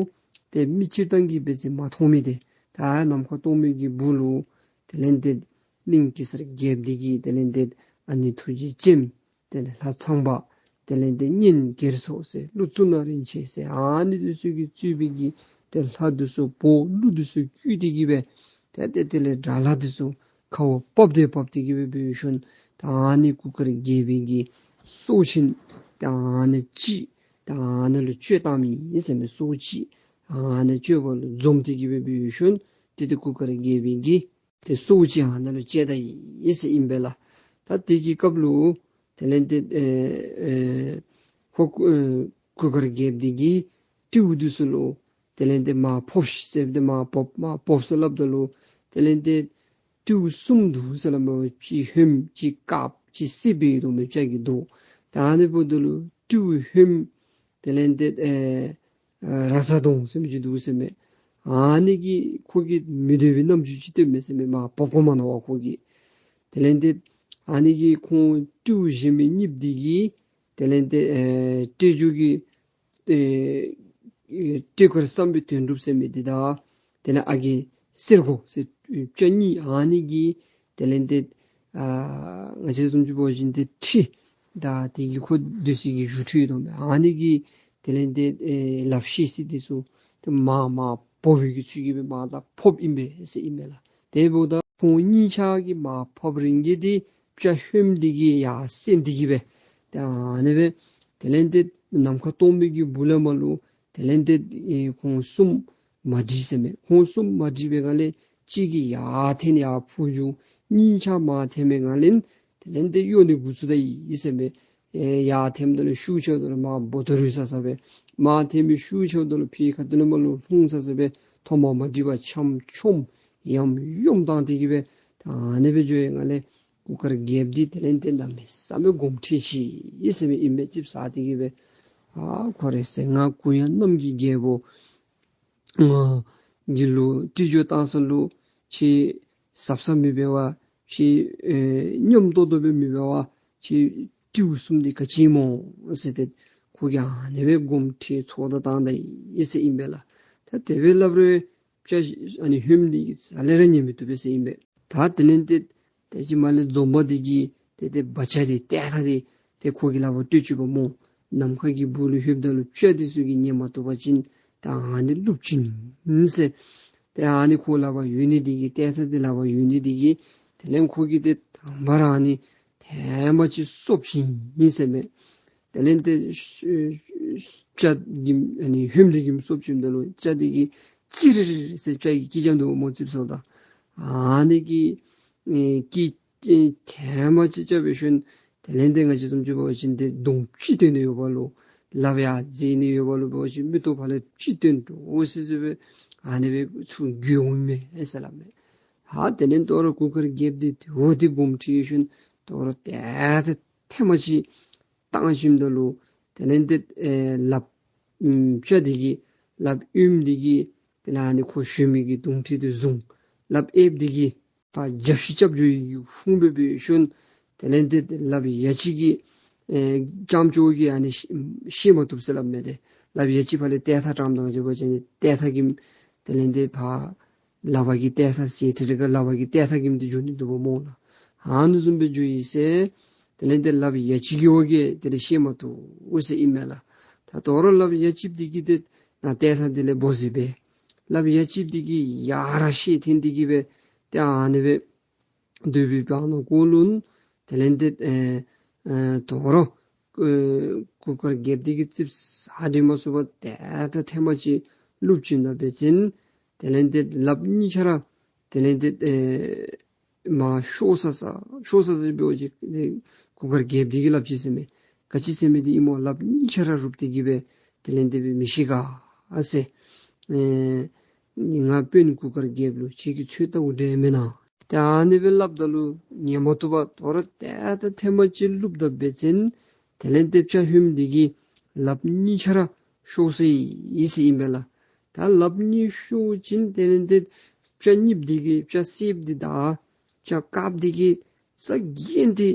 ཏེ་མི་སྤྱིར་བཏང་གིས་འབད་ཟེར་མ་མཐོང་མི་འདི་ད་ནམ་མཁའ་སྟོང་པའི་གི་སྦུག་ལུ་དེ་ལས་ཏེ་གླིང་གེ་སར་རྒྱལཔོ་འདི་གི་དེ་ལས་ཏེ་ཨ་ནེ་ཐུགས་རྗེ་ཅནམ་དེ་ལས་ལྷ་ཚངས་པ་དེ་ལས་ཏེ་གཉན་གེར་སོགས་ཟེར་ཀླུ་གཙུག་ན་རིན་ཆེན་ཟེར་ཨ་ནི་འདི་ཚུ་གིས་གཙོས་པའི་གི་ཏེ་ལྷ་འདི་ཚུ་འབོ་ཀླུ་འདི་ཚུ་བསྐུལ་ཏེ་གི་སྦེ་ཏེ་ཏེ་དེ་ལས་དགྲ་ལྷ་འདི་ཚུ་ཁ་བ་བབས་ཏེ་བབས་ཏེ་གི་སྦེ་འབད་ཞིནམ་ད་ཨ་ནི་གུར་དཀར་རྒྱལ་པོའི་གི་སྲོག་ཆེན་ད་ཨ་ནི་ཅིག་ད་ཨ་ནི་ལུ་གཅོད་བཏང་མི་ཨིན་ཟེར་མས། སྲོག་ཅིག་ཨ་ནི་གཅོད་པ་ལུ་འཛོམས་ཏེ་གི་སྦེ་འབད་ཞིནམ་ཏེ་ཏེ་གུར་དཀར་རྒྱལ་པོའི་གི་ཏེ་སྲོག་ཅིག་ཨ་ནི་ལུ་བཅད་ད་ཡི་ཟེར་ཨིན་པས་ལགས། ད་དེ་གི་སྐབས་ལུ་དེ་ལས་ཏེ་ཨེ་ཨེ་ཧོར་ཨེ་གུར་དཀར་རྒྱལཔོ་འདི་གིས་སྤྲེའུ་འདི་ཚུ་ལུ་དེ་ལས་ཏེ་མར་ཕོབ་ཤིག་ཟེར་ཏེ་མར་ཕོབ་མར་ཕོབ་ཟེར་སླབ་ད་ལུ་དེ་ལས་ཏེ་སྤྲེའུ་གསུམ་འདུག་ཟེར་སླབ་མས། གཅིག་ཧོནམ་གཅིག་དཀརཔོ་གཅིག་སེརཔོ་ཡོད་དོ་མས། བྱ་གི་མདོག་ད་ཨ་ནི་འབདཝ་ད་ལུ་སྤྲེའུ་ཧོནམ་དེ་ལས་ཏེ་ཨེ་ཨ་ར་ཚ་གདོང་ཟེར་མི་ཅིག་འདུག་ཟེར་མས། ཨ་ནི་གིས་ཁོ་གིས་མི་འདོད་པའི་རྣམ་འགྱུར་ཅིག་སྟོནམ་མས་ཟེར་མས། མར་ཕོབ་དགོ་མ་མནོ་བར་ཁོ་གིས། དེ་ལས་ཏེ་ཨ་ནི་གིས་ཁོང་སྤྲེའུ་གཞན་མི་གཉིས་འདི་གིས་དེ་ལས་ཏེ་ཨེ་སྤྲེལ་རྒྱུག་གི་ཨེ་ཨེ་སྤྲེལ་དཀར་བསམ་པའི་དོན་གྲུབ་ཟེར་མི་འདི་དང་དེ་ལས་ཨ་རྒས་གསེར་མགོ་ཟེར་བྱ་གཉིས་ཨ་ནི་གིས་དེ་ལས་ཏེ་ཨ་ང་བཅས་བཟུམ་ཅིག་འབད་བ་ཅིན་ཏེ་ཁྲི་དང་དེ་གི་ཁོ་སྡོད་སའི་གི་བཞུགས་ཁྲི་ཡོད་དོ་མས། ཨ་ནི་གི་དེ་ལས་ཏེ་ཨེ་ལགཔ་ཤེད་སི་འདི་ཚུ་ཏེ་མར་མར་ཕོབ་པའི་གི་ཚུལ་གྱིས་སྦེ་མར་ད་ཕོབ་ཨིན་པས་ཟེར་ཨིན་མས་ལགས། དེ་འབདཝ་ད་ ཁོང་གཉིས་ཆ་གིས་མར་ཕབ་རན་གྱི་དེ་སྤྱ་ཧོནམ་འདི་གིས་ཡར་བསད་འདི་གིས་སྦེ། ད་ཨ་ནི་སྦེ་དེ་ལས་ཏེ་ནམ་མཁའ་སྟོང་པའི་གི་སྦུག་ལས་མར་ལུ་དེ་ལས་ཏེ་ཨེ་ཁོང་གསུམ་མ་འགྲིགས་ཟེར་མས། ཁོང་གསུམ་མ་འགྲིགས་པའི་སྒང་ལས་གཅིག་གིས་ཡར་འཐེན་ཡར་འཕུར་འགྱོ། གཉིས་ཆ་མར་འཐེན་པའི་སྒང་ལས་དེ་ལས་ཏེ་གཡོ་ནི་འགོ་བཙུགས་ད་ཡི་ཟེར་མས། ཨེ་ཡར་འཐེནམ་ད་ལུ་ཤུགས་ཆེཝ་ད་ལུ་མར་སྦོ་ཏོ་རུལ་ས་ས་སྦེ། མར་འཐེན་མི་ཤུགས་ཆེཝ་ད་ལུ་ཕྱི་ཁ་ཐུག་ལས་མར་ལུ་ལྷུང་ས་ས་སྦེ། ཐོག་མ་མ་འགྲིགས་པར་འཆམ་འཆོམ་ཡམ་ཡོམ་བཏང་སྟེ་གིས་སྦེ། ད་ཨ་ནི་སྦེ་འགྱོ་བའི་སྒང་ལས་གུར་དཀར་རྒྱལཔོ་འདི་དེ་ལས་ཏེ་གནམ་མེད་ས་མེད་དགོངསམ་ཁྲེལ་ཆེ་ཡི་ཟེར་མས། ཨིན་མས་ཙིགཔ་ཟ་སྟེ་གིས་སྦེ། ཨ་ཁོ་རེ་ཟེར། ང་གུ་ཡངས་གནམ་གྱི་རྒྱལ་པོ་ང་གི་ལུ་སྤྲེའུ་བཏང་ས་ལུ་ཁྱོད་གཟབ་གཟབ་མི་འབད་བར་ཁྱོད་ཨེ་ཉམས་ཏོག་ཏོ་སྦེ་མི་འབད་བར་ཁྱོད་སྤྲེའུ་གསུམ་འདི་ག་ཅི་སྨོ་ཟེར་ཏེ་ཁོ་གིས་ཨ་ནི་སྦེ་དགོངསམ་ཁྲེལ་ཚོར་དང་བཏང་ད་ཡི་ཟེར་ཨིན་པས་ལགས། ད་དེ་སྦེ་སླབ་རུང་སྤྱ་ཨ་ནི་ཧོནམ་འདི་གིས་ལ་ལས་ར་ཉན་མི་བཏུབ་པས་ཟེར་ཨིན་པས། ད་དེ་ལས་ཏེ་དེ་ཅིག་མ་ལས་འཛོམས་པ་འདི་གིས་ཏེ་ཏེ་བ་ཅ་འདི་ཏེ་ཐ་འདི་ཏེ་ཁོ་གི་ལག་པར་སྤྲོད་བཅུག་པ་སྨོ། ནམ་མཁའ་གི་སྦུག་ལུ་ལྷོདཔ་ད་ལུ་སྤྱ་འདི་ཚུ་གིས་ཉན་མ་བཏུབ་པ་ཅིན་ད་ཨ་ནི་བླུག་བྱིན་ཟེར། ཏེ་ཨ་ནི་ཁོ་ལག་པར་ཡོད་ནི་འདི་གིས་ཏེ་ཐ་འདི་ལག་པར་ཡོད་ནི་འདི་གིས་དེ་ལས་ཁོ་གིས་ཏེ་དང་པ་ར་ཨ་ནི་ཐེངས་མ་ཅིག་སོབ་བྱིན་ཡི་ཟེར་མས། དེ་ལས་ཏེ་སྤྱ་གིས་ཨ་ནི་ཧོནམ་འདི་གིས་སོབ་བྱིནམ་ད་ལུ་སྤྱ་འདི་གིས་ཙིར་ཟེར་སྤྱ་གིས་སྐད་རྐྱབ་འདུག་སྨོ། ཙིགཔ་ཟཝ་ད་ཨ་ནི་གིས་ཨེ་སྐད་ཨེ་ཐེངས་མ་ཅིག་རྐྱབ་པའི་ཤུལ་དེ་ལས་ཏེ་ང་བཅས་བཟུམ་ཅིག་འབད་བ་ཅིན་ཏེ་གདོང་ཕྱི་བཏོན་ནི་ཡོདཔ་ལོ། ལགཔ་ཡར་འཛེགས་ནི་ཡོདཔ་ལོ། འབད་བ་ཅིན་མིག་ཏོ་ཕར་ལས་ཕྱི་བཏོན་འགྱོ་ཟེར་ཟེར་སྦེ་ཨ་ནི་སྦེ་ཚུར་འགྱོ་འོང་མས་ཟེར་སླབ་མས། ཧ་དེ་ལས་དོ་རུང་གུར་དཀར་རྒྱལཔོ་འདི་དེ་འོ་འདི་དགོངསམ་ཁྲེལ་ཤུལ་དོ་རུང་ཏེ་ཏེ་ཐེངས་མ་ཅིག་བཏང་ཞིནམ་ད་ལུ་དེ་ལས་ཏེ་ཨེ་ལགཔ་ཨམ་སྤྱ་འདི་གིས་ལགཔ་གཡོནམ་འདི་གིས་དེ་ལས་ཨ་ནི་ཁོ་ཞོན་མི་གི་གདོང་ཁྲི་འདི་བཟུང་། ལགཔ་གཡསཔ་འདི་གིས་ཕར་རྒྱབ་ཤིག་རྐྱབ་འགྱོ་ཡི་གི་ཧུང་འབད་བའི་ཤུལ་དེ་ལས་ཏེ་ལགཔ་ཡ་གཅིག་གིས་ཨེ་རྐྱངམ་ཅོག་གིས་ཨ་ནི་ཤེས་མ་བཏུབ་ཟེར་སླབ་མས། ཏེ་ལགཔ་ཡ་གཅིག་ཕར་ལས་ཏེ་ཐ་བཀྲམ་བཏང་འགྱོ་བ་ཅིན་ཏེ་ཐ་གིས་དེ་ལས་ཏེ་ཕར་ལགཔ་གི་ཏེ་ཐ་ཟེར་ཏེ་ར་ག་ལགཔ་གི་ཏེ་ཐ་གིས་འདི་འགྱོ་ནི་འདུག་པ་སྨོ་ལགས། ཨ་ནི་བཟུམ་སྦེ་འགྱོ་ཡི་ཟེར། དེ་ལས་ཏེ་ལགཔ་ཡ་གཅིག་གི་འོག་གིས་དེ་ལས་ཤེས་མ་བཏུབ་ཟེར་ཨིན་མས་ལགས། ད་དོ་རུང་ལགཔ་ཡ་གཅིགཔ་འདི་གིས་ཏེ་ནཱ་ཏེ་ཐ་འདི་ལས་སྦོ་ཟེར་སྦེ་ལགཔ་ཡ་གཅིགཔ་འདི་གིས་ཡར་ར་ཤེད་འཐེན་ཏེ་གིས་སྦེ་ཏེ་ཨ་ནི་སྦེ་སྡོད་པའི་བར་ན་ཀོ་ལུན་དེ་ལས་ཏེ་ཨེ་ཨེ་དོ་རུང་ཨེ་གུར་དཀར་རྒྱལཔོ་འདི་གིས་ཙིགཔ་ཟ་སྟེ་མ་ཚུགས་པར་ཏེ་ད་ཐེངས་མ་ཅིག་བླུག་བྱིན་ད་འབད་བ་ཅིན་དེ་ལས་ཏེ་ལགཔ་གཉིས་ཆ་ར་དེ་ལས་ཏེ་ཨེ་མར་ཤོར་ས་ས་ཤོར་ས་ས་འབད་བ་ཅིན་གུར་དཀར་རྒྱལཔོ་འདི་གིས་སླབ་ཅི་ཟེར་མས། ག་ཅི་ཟེར་མི་འདི་ཨིན་སྨོ། ལགཔ་གཉིས་ཆ་ར་རུབ་སྟེ་གིས་སྦེ་དེ་ལས་ཏེ་སྦེ་མི་ཤི་ག་ཟེར། ཨེ་ང་དཔོན་གུར་དཀར་རྒྱལཔོ་ལུ་ཁྱེད་ཀྱིས་ཚོད་ལྟ་འོང་དྲན་མེན་ན། ཏེ་ཨ་ནི་སྦེ་སླབ་ད་ལུ་ཉན་མ་བཏུབ་པར་དོ་རུང་ཏེ་ད་ཐེངས་མ་ཅིག་བླུགཔ་ད་འབད་བ་ཅིན་དེ་ལས་ཏེ་སྤྱ་ཧོནམ་འདི་གི་ལགཔ་གཉིས་ཆ་ར་ཤོར་སོ་ཡི་ཟེར་ཨིན་པས་ལགས། ད་ལགཔ་གཉིས་ཤོར་བ་ཅིན་དེ་ལས་ཏེ་སྤྱ་གཉིསཔོ་འདི་གིས་སྤྱ་གསེརཔ་འདི་དང་སྤྱ་དཀརཔོ་འདི་གིས་ས་གྱེན་ཏེ་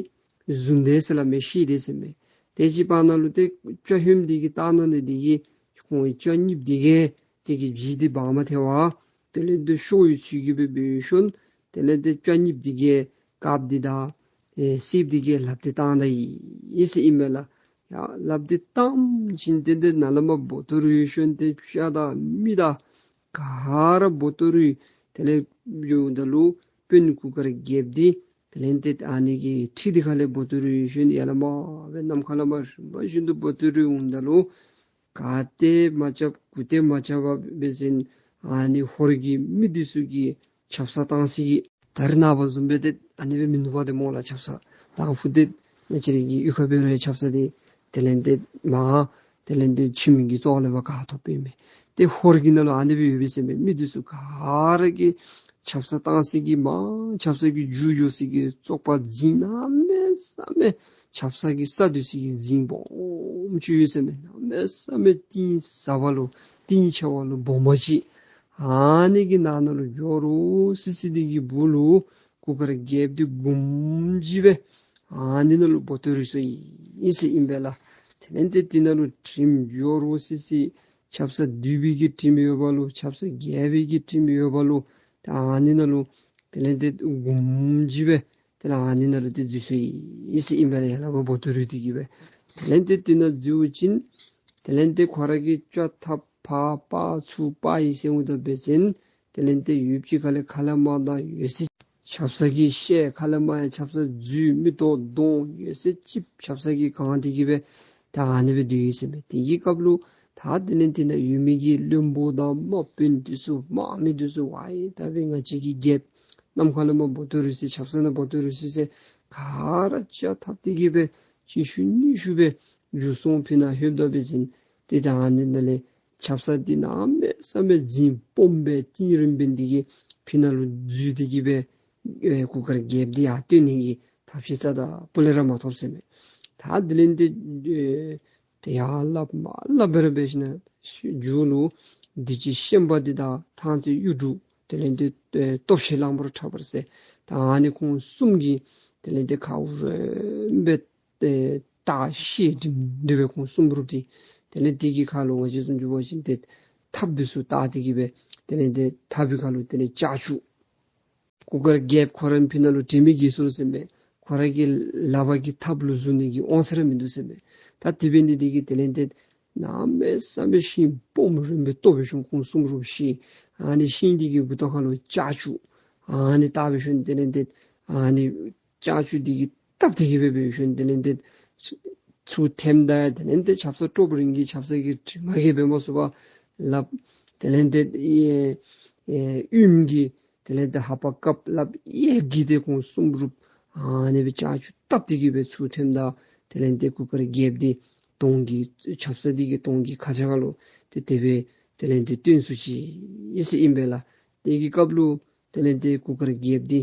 བཟུང་དེས་ཟེར་སླབ་མས། ཤི་དེས་ཟེར་མས། དེ་ཅིག་བར་ན་ལུ་ཏེ་སྤྱ་ཧོནམ་འདི་གི་ལྟག་ན་ནི་འདི་གིས་ཁོང་སྤྱ་གཉིསཔོ་འདི་གིས་དེ་གི་ལྗིད་འདི་འབག་མ་ཐེག་པར་དེ་ལས་ཏེ་ཤོར་བའི་ཚུལ་གྱིས་སྦེ་འབད་ཞིནམ་དེ་ལས་ཏེ་སྤྱ་གཉིསཔོ་འདི་གིས་དཀརཔོ་འདི་དང་ཨེ་གསེརཔོ་འདི་གིས་ལགཔ་འདི་བཏང་ད་ཡི་ཟེར་ཨིན་མས་ལགས། ཡ་ལགཔ་འདི་བཏངམ་ཅིག་ཏེ་ཏེ་ནཱ་ལས་མར་སྦོ་ཏོ་རུལ་ཞིནམ་ཏེ་སྤྱ་དང་མི་དང་ག་ར་སྦོ་ཏོ་རུལ། དེ་ལས་འབདཝ་ད་ལུ་དཔོན་གུར་དཀར་རྒྱལཔོ་འདི་དེ་ལས་ཏེ་ཨ་ནི་གི་ཁྲི་འདི་ཁ་ལས་སྦོ་ཏོ་རུལ་ཞིནམ་ཡར་ལས་མར་སྦེ་ནམ་མཁའ་ལས་མར་རིམ་པ་བཞིན་དུ་སྦོ་ཏོ་རུལ་འོངམ་ད་ལུ་ག་ཏེ་མ་རྐྱབ་གུ་ཏེ་མ་རྐྱབ་པར་འབད་བ་ཅིན་ཨ་ནི་ཧོར་གྱི་མི་འདི་ཚུ་གིས་ཆབ་གསང་བཏང་སའི་གི་ད་རེས་ནངས་པ་བཟུམ་སྦེ་ཏེ་ཨ་ནི་སྦེ་མིན་འདུག་པ་ཏེ་སྨོ་ལགས། ཆབ་གསང་དང་ཕུ་ཏེ་ང་བཅས་ར་གི་གཡུས་ཁར་འབད་རུང་ཆབ་གསང་འདི་དེ་ལས་ཏེ་མར་དེ་ལས་ཏེ་ཁྱིམ་གྱི་བཙོག་ལས་ཕར་ག་ཐོབ་པའི་མས། ཏེ་ཧོར་གྱི་ནང་ལུ་ཨ་ནི་སྦེ་ཡོད་པས་ཟེར་མས། མི་འདི་ཚུ་ག་ར་གིས་ཆབ་གསང་བཏང་སའི་གི་མར་ཆབ་གསང་གི་རྒྱུ་འགྱོ་སའི་གི་བཙོག་པ་རྫིང་གནམ་མེད་ས་མེད་ཆབ་གསང་གི་ས་སྡོད་སའི་གི་རྫིང་སྦོམ་ཅིག་ཡོད་ཟེར་མས། གནམ་མེད་ས་མེད་གཏིང་ཟབ་པ་ལུ་གཏིང་ཆེ་བ་ལུ་སྦོམ་པ་ཅིག། ཨ་ནི་གི་ནང་ན་ལུ་འགྱོ་རུང་སི་སི་འདི་གི་སྦུག་ལུ་གུར་དཀར་རྒྱལཔོ་འདི་སྒོམ་གྱིས་སྦེ་ཨ་ནི་ནང་ལུ་སྦོ་ཏོ་རུལ་སོ་ཡི་ཟེར་ཨིན་པས་ལགས། དེ་ལས་ཏེ་དེ་ནང་ལུ་དྲིམ་འགྱོ་རུང་སི་སི་ཆབ་གསང་འདུས་པའི་གི་དྲིམ་ཡོདཔ་ལུ་ཆབ་གསང་རྒྱས་པའི་གི་དྲིམ་ཡོདཔ་ལུ་ད་ཨ་ནི་ནང་ལུ་དེ་ལས་ཏེ་སྒོམ་གྱིས་སྦེ་དེ་ལས་ཨ་ནི་ནང་ལུ་ཏེ་འཛུལ་སོ་ཡི་ཟེར་ཨིན་པས་ལགས། ཡར་ལས་མར་སྦོ་ཏོ་རུལ་ཏེ་གིས་སྦེ་དེ་ལས་ཏེ་དེ་ནང་འཛུལ་བ་ཅིན་དེ་ལས་ཏེ་ཁོ་ར་གི་སྤྱ་ཐབ་ཕར་སྤར་ཚུར་སྤར་ཡི་ཟེར་འོངམ་ད་འབད་བ་ཅིན་དེ་ལས་ཏེ་ཡུདཔ་ཅིག་ཁ་ལས་ཁ་ལས་མར་དང་ཡོད་ཚད་ ཆབ་གསང་གི་ཤེལ་ཁ་ལས་མར་ཡང་ཆབ་གསང་འཛུལ་མིག་ཏོ་གདོང་ཡོད་ཚད་ཅིག་ཆབ་གསང་གིས་གང་སྟེ་གི་སྦེ་ད་ཨ་ནི་སྦེ་སྡོད་ཡི་ཟེར་མས། དེ་གི་སྐབས་ལུ་ད་དེ་ལས་དེ་ནང་ཡོད་མི་གི་བློན་པོ་དང་དམག་དཔོན་འདི་ཚུ་དམག་མི་འདི་ཚུ་ཝའི་ད་སྦེ་ང་བཅས་ཀྱི་རྒྱལཔོ་ནམ་མཁའ་ལས་མར་བོ་ཏོ་རུལ་སོ་ཡི་ཆབ་གསང་ནང་བོ་ཏོ་རུལ་སོ་ཡི་ཟེར་ག་ར་ལྕགས་ཐབ་སྟེ་གི་སྦེ་གཅིག་ཤུལ་གཉིས་ཤུལ་སྦེ་འགྱོ་སོང་། ཕི་ནང་ལྷོདཔ་ད་འབད་བ་ཅིན་ཏེ་ད་ཨ་ནི་ནང་ལས་ཆབ་གསང་འདི་གནམ་མེད་ས་མེད་འཛིང་སྦོམ་སྦེ་གཏིང་རིང་སྦེ་འདི་གིས་ཕི་ནང་ལུ་འཛུལ་ཏེ་གི་སྦེ་ཨེ་གུར་དཀར་རྒྱལཔོ་འདི་ཡར་བཏོན་ནི་གི་ཐབས་ཤེས་རྩ་དང་སྤུ་ལས་ར་མ་ཐོབ་ཟེར་མས། ད་དེ་ལས་དེ་ཨེ་ཏེ་ཡར་སླབ་མར་སླབ་སྦེ་ར་འབད་ཞིནམ་ལས་མཇུག་ལུ་འདི་ཅི་ཤན་པ་འདི་དང་ཐང་རྩེ་གཡུ་འབྲུག་དེ་ལས་དེ་ཨེ་སྟོབས་ཆེན་གླང་པོ་ཁྲ་འབར་ཟེར་ད་ཨ་ནི་ཁོང་གསུམ་གྱིས་དེ་ལས་དེ་ཁ་འོག་རོལ་སྦེ་ཏེ་བཏགས་ཤེལ་སྒྲིམ་སྒྲིམ་སྦེ་ཁོང་གསུམ་རུབ་སྟེ་དེ་ལས་དེ་གི་ཁ་ལུ་ང་བཅས་བཟུམ་ཅིག་འབད་བ་ཅིན་ཏེ་ཐགཔ་འདི་ཚུ་བཏགས་ཏེ་གི་སྦེ་དེ་ལས་དེ་ཐགཔ་གི་ཁ་ལུ་དེ་ལས་ལྕགས་ཀྱུ་གུར་དཀར་རྒྱལཔོ་ཁོ་ར་ཕི་ནང་ལུ་དྲན་མེད་འགྱེལ་སོ་ནུག་ཟེར་མས། ཁོ་ར་གི་ལག་པ་གི་ཐགཔ་ལུ་བཟུང་ནི་གི་དབང་ཚད་ར་མིན་འདུག་ཟེར་མས། ད་དེ་འབད་ནི་དེ་གིས་དེ་ལས་དེ་གནམ་མེད་ས་མེད་ཤིང་སྦོམ་རིངམོ་སྦེ་བཏོག་འབད་ཞིནམ་ཁོང་གསུམ་རུབ་ཞིནམ་ཨ་ནི་ཤིང་འདི་གི་མགུ་ཏོ་ཁ་ལུ་ལྕགས་ཀྱུ་ཨ་ནི་བཏགས་འབད་ཞིནམ་དེ་ལས་དེ་ཨ་ནི་ལྕགས་ཀྱུ་འདི་གིས་བཏགས་ཏེ་གི་སྦེ་འབད་ཞིནམ་དེ་ལས་དེ་ཚུར་འཐེནམ་ད་དེ་ལས་དེ་ཆབ་གསང་ཀྲོབ་རིང་གི་ཆབ་གསང་གི་དྲི་མ་གིས་འབད་མ་ཚུགས་པར་ལགཔ་དེ་ལས་དེ་ཨེ་ཨེ་ཡུམ་གྱི་དེ་ལས་དེ་ལྷ་པ་དཀརཔོ་ལགཔ་གཡས་ཀྱིས་དེ་ཁོང་གསུམ་རུབ་ཨ་ནི་སྦེ་ལྕགས་ཀྱུ་བཏགས་ཏེ་གི་སྦེ་ཚུར་འཐེནམ་ད་དེ་ལས་དེ་གུར་དཀར་རྒྱལཔོ་འདི་གདོང་གི་ཆབ་གསང་འདི་གི་གདོང་གི་ཁ་ཆེ་ཁ་ལུ་དེ་དེ་སྦེ་དེ་ལས་དེ་བཏོན་སོ་ཅི་ཟེར་ཨིན་པས་ལགས། དེ་གི་སྐབས་ལུ་དེ་ལས་དེ་གུར་དཀར་རྒྱལཔོ་འདི་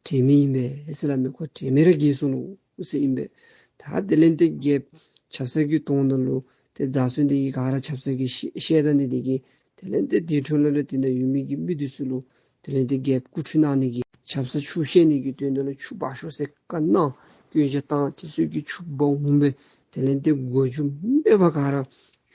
དྲན་མེད་ཨིན་པས་ཟེར་སླབ་མས། ཁོ་དྲན་མེད་ར་འགྱེལ་སོ་ནུག་ཟེར་ཨིན་པས། ད་དེ་ལས་དེ་རྒྱལཔོ་ཆབ་གསང་གི་གདོང་ནང་ལུ་དེ་འཛག་སོང་། དེ་གིས་ག་ར་ཆབ་གསང་གི་ཤེ་ཤེལ་དང་ནི་དེ་གིས་དེ་ལས་དེ་དེ་འཕྲོ་ལས་ར་དེ་ནང་ཡོད་མི་གི་མི་འདི་ཚུ་ལུ་དེ་ལས་དེ་རྒྱལཔོ་སྐུ་ཁྲུས་གནང་ནི་གི་ཆབ་གསང་ཆུ་བཤལ་ནི་གི་དོན་དག་ལུ་ཆུ་འབག་ཤོག་ཟེར་བཀའ་གནང་། སྐྱོན་ཆ་བཏང་། དེ་ཚུ་གིས་ཆུ་འབག་འོང་སྦེ་དེ་ལས་དེ་མགོ་མཇུག་མེད་པར་ག་ར་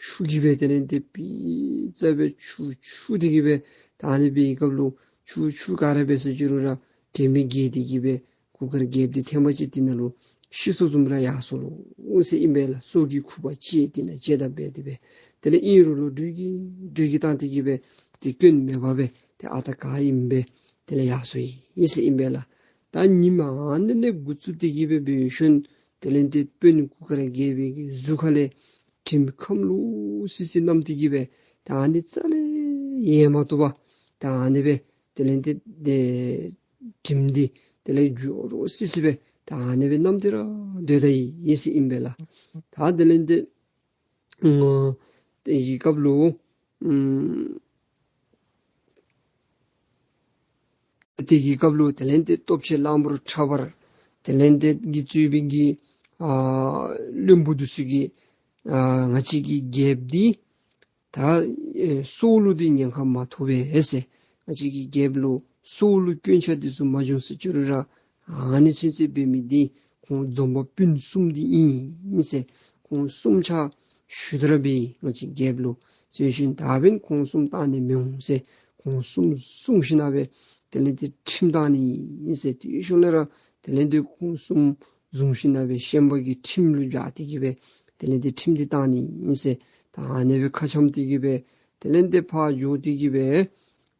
ཆུ་གིས་སྦེ་དེ་ལས་དེ་ཕྱི་ཙམ་སྦེ་ཆུ་ཆུ་དེ་གིས་སྦེ་ད་ཨ་ནི་སྦེ་སྐབས་ལུ་ཆུ་ཆུ་ག་ར་འབད་སོ་ཅི་རུང་ར་དྲན་མེད་འགྱེལ་ཏེ་གི་སྦེ་གུར་དཀར་རྒྱལཔོ་འདི་ཐེངས་མ་ཅིག་དེ་ནང་ལུ་ཤི་སོ་བཟུམ་ར་ཡར་སོ་ནུག་ཟེར་ཨིན་པས་ལགས། སྲོག་གི་ཁུ་བ་བཅད་དེ་ནང་བཅད་དམ་སྦེ་དེ་སྦེ་དེ་ལས་ཨིན་རུང་ལུ་འགྲོས་ཀྱིས་འགྲོས་ཀྱིས་བཏང་སྟེ་གི་སྦེ་དེ་སྐྱོན་མེད་པར་སྦེ་དེ་ཨ་རྟག་ག་ཨིནམ་སྦེ་དེ་ལས་ཡར་སོ་ཡི་ཟེར་ཨིན་པས་ལགས། ད་ཉིནམ་ཨ་ནི་ལས་འགོ་བཙུགས་ཏེ་གི་སྦེ་འབད་ཞིནམ་དེ་ལས་དེ་དཔོན་གུར་དཀར་རྒྱལ་པོའི་གི་གཟུགས་ཁ་ལས་དྲིམ་ཁམས་ལོག་སི་སི་མནམ་སྟེ་གི་སྦེ་ད་ཨ་ནི་རྩ་ལས་ཡལ་མ་བཏུབ་པར་ད་ཨ་ནི་སྦེ་དེ་ལས་དེ་དེ་དྲིམ་འདི་དེ་ལས་འཇོ་རོ་སི་སི་སྦེ་ད་ཨ་ནི་སྦེ་མནམ་སྟེ་ར་སྡོད་ད་ཡི་ཟེར་ཨིན་པས་ལགས། ད་དེ་ལས་དེ་ཨ་དེ་གི་སྐབས་ལུ་ཨམ་དེ་གི་སྐབས་ལུ་དེ་ལས་དེ་སྟོབས་ཆེན་གླང་པོ་ཁྲ་འབར་དེ་ལས་དེ་གིས་གཙོས་པའི་གི་ཨ་བློན་པོ་འདི་ཚུ་གིས་ཨ་ང་བཅས་ཀྱི་རྒྱལཔོ་འདི་ད་ཨེ་སྲོག་ལུ་འདི་ཉེན་ཁ་མ་ཐོབ་པས་ཟེར། ང་བཅས་ཀྱི་རྒྱལཔོ་ལུ་སྲོག་ལུ་སྐྱོན་ཆ་འདི་ཚུ་མ་བྱུང་ཟེར་ཅི་རུང་ར་ཨ་ནི་ཚུན་ཚོད་འབད་མི་འདི་ཁོང་འཛོམས་པ་སྤུན་གསུམ་འདི་ཨིན་ཟེར། ཁོང་གསུམ་ཆ་ཞུ་དོ་ར་འབད་ང་བཅས་རྒྱལཔོ་ལུ་ཟེར་ཞིནམ་ད་འབདན་ཁོང་གསུམ་བཏང་ནི་མི་འོང་ཟེར། ཁོང་གསུམ་བཟུང་ཞིནམ་སྦེ་དེ་ལས་དེ་ཁྲིམས་བཏང་ནི་ཨིན་ཟེར། དེའི་ཤུལ་ལས་ར་དེ་ལས་དེ་ཁོང་གསུམ་བཟུང་ཞིནམ་སྦེ་ཤན་པ་གི་ཁྲིམས་ལུ་སྦྱར་ཏེ་གི་སྦེ་དེ་ལས་དེ་ཁྲིམས་འདི་བཏང་ནི་ཨིན་ཟེར། ད་ཨ་ནི་སྦེ་ཁ་འཆམ་སྟེ་གི་སྦེ་དེ་ལས་དེ་ཕར་འགྱོ་སྟེ་གི་སྦེ་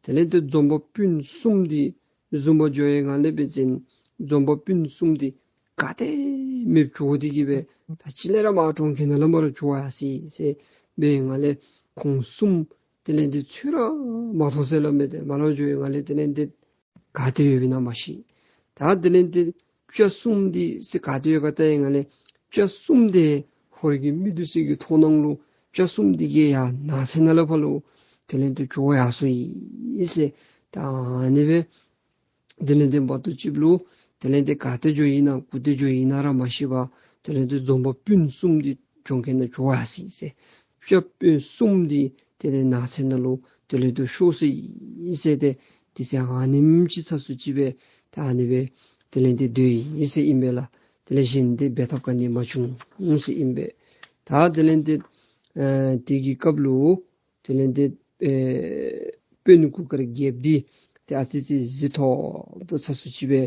དེ་ལས་དེ་འཛོམས་པ་སྤུན་གསུམ་འདི་བཟུང་པར་འགྱོ་བའི་སྒང་ལས་འབད་བ་ཅིན་འཛོམས་པ་སྤུན་གསུམ་འདི་ག་ཏེ་མེདཔ་འགྱོ་སྟེ་གི་སྦེ་ད་ཅི་ལས་ར་མར་གྲོང་ཁྱེར་ནང་ལས་མར་འགྱོ་ཡར་སོ་ཡི་ཟེར་འབད་བའི་སྒང་ལས་ཁོང་གསུམ་དེ་ལས་དེ་འཚོལ་ར་མ་ཐོབ་ཟེར་སླབ་མས། ཏེ་མར་ལས་འགྱོ་བའི་སྒང་ལས་དེ་ལས་དེ་ག་ཏེ་ཡོདཔ་ཨིན་ན་མ་ཤེས། ད་དེ་ལས་དེ་སྤྱ་གསུམ་འདི་ཟེར་ག་ཏེ་ཡོད་ག་བལྟ་བའི་སྒང་ལས་སྤྱ་གསུམ་འདི་ཧོར་གྱི་མི་འདི་ཚུ་གི་མཐོང་སྣང་ལུ་སྤྱ་གསུམ་འདི་གིས་ཡར་ནགས་ཚལ་ནང་ལས་ཕར་ལུ་དེ་ལས་དེ་འགྱོ་ཡར་སོ་ཡི་ཟེར། ད་ཨ་ནི་སྦེ་དེ་ལས་དེ་འབདཝ་ད་ཅིག་ལུ་དེ་ལས་དེ་ག་ཏེ་འགྱོཝ་ཨིན་ན་གུ་ཏེ་འགྱོཝ་ཨིན་ན་ར་མ་ཤེས་པར་དེ་ལས་དེ་འཛོམས་པ་སྤུན་གསུམ་འདི་གྲོང་ཁྱེར་ནང་འགྱོ་ཡར་སོ་ཡི་ཟེར། སྤྱ་སྤུན་གསུམ་འདི་དེ་ལས་ནགས་ཚལ་ནང་ལུ་དེ་ལས་དེ་ཤོར་སོ་ཡི་ཟེར། ཏེ་དེ་ཚེ་ཨ་ནེམ་ཅིག་ཚ་སུ་ཅིག་སྦེ་ད་ཨ་ནི་སྦེ་དེ་ལས་དེ་སྡོད་ཡི་ཟེར་ཨིན་པས་ལགས། དེ་ལས་གཞན་དེ་འབད་ཐབས་ག་ནི་མ་བྱུང་ཟེར་ཨིན་པས། ད་དེ་ལས་དེ་ཨེ་དེ་གི་སྐབས་ལུ་དེ་ལས་དེ་ཨེ་དཔོན་གུར་དཀར་རྒྱལཔོ་འདི་ཏེ་ཨ་ཙི་ཅིག་གཟི་ཐོབ་ཏོ་ཚ་སུ་ཅིག་སྦེ་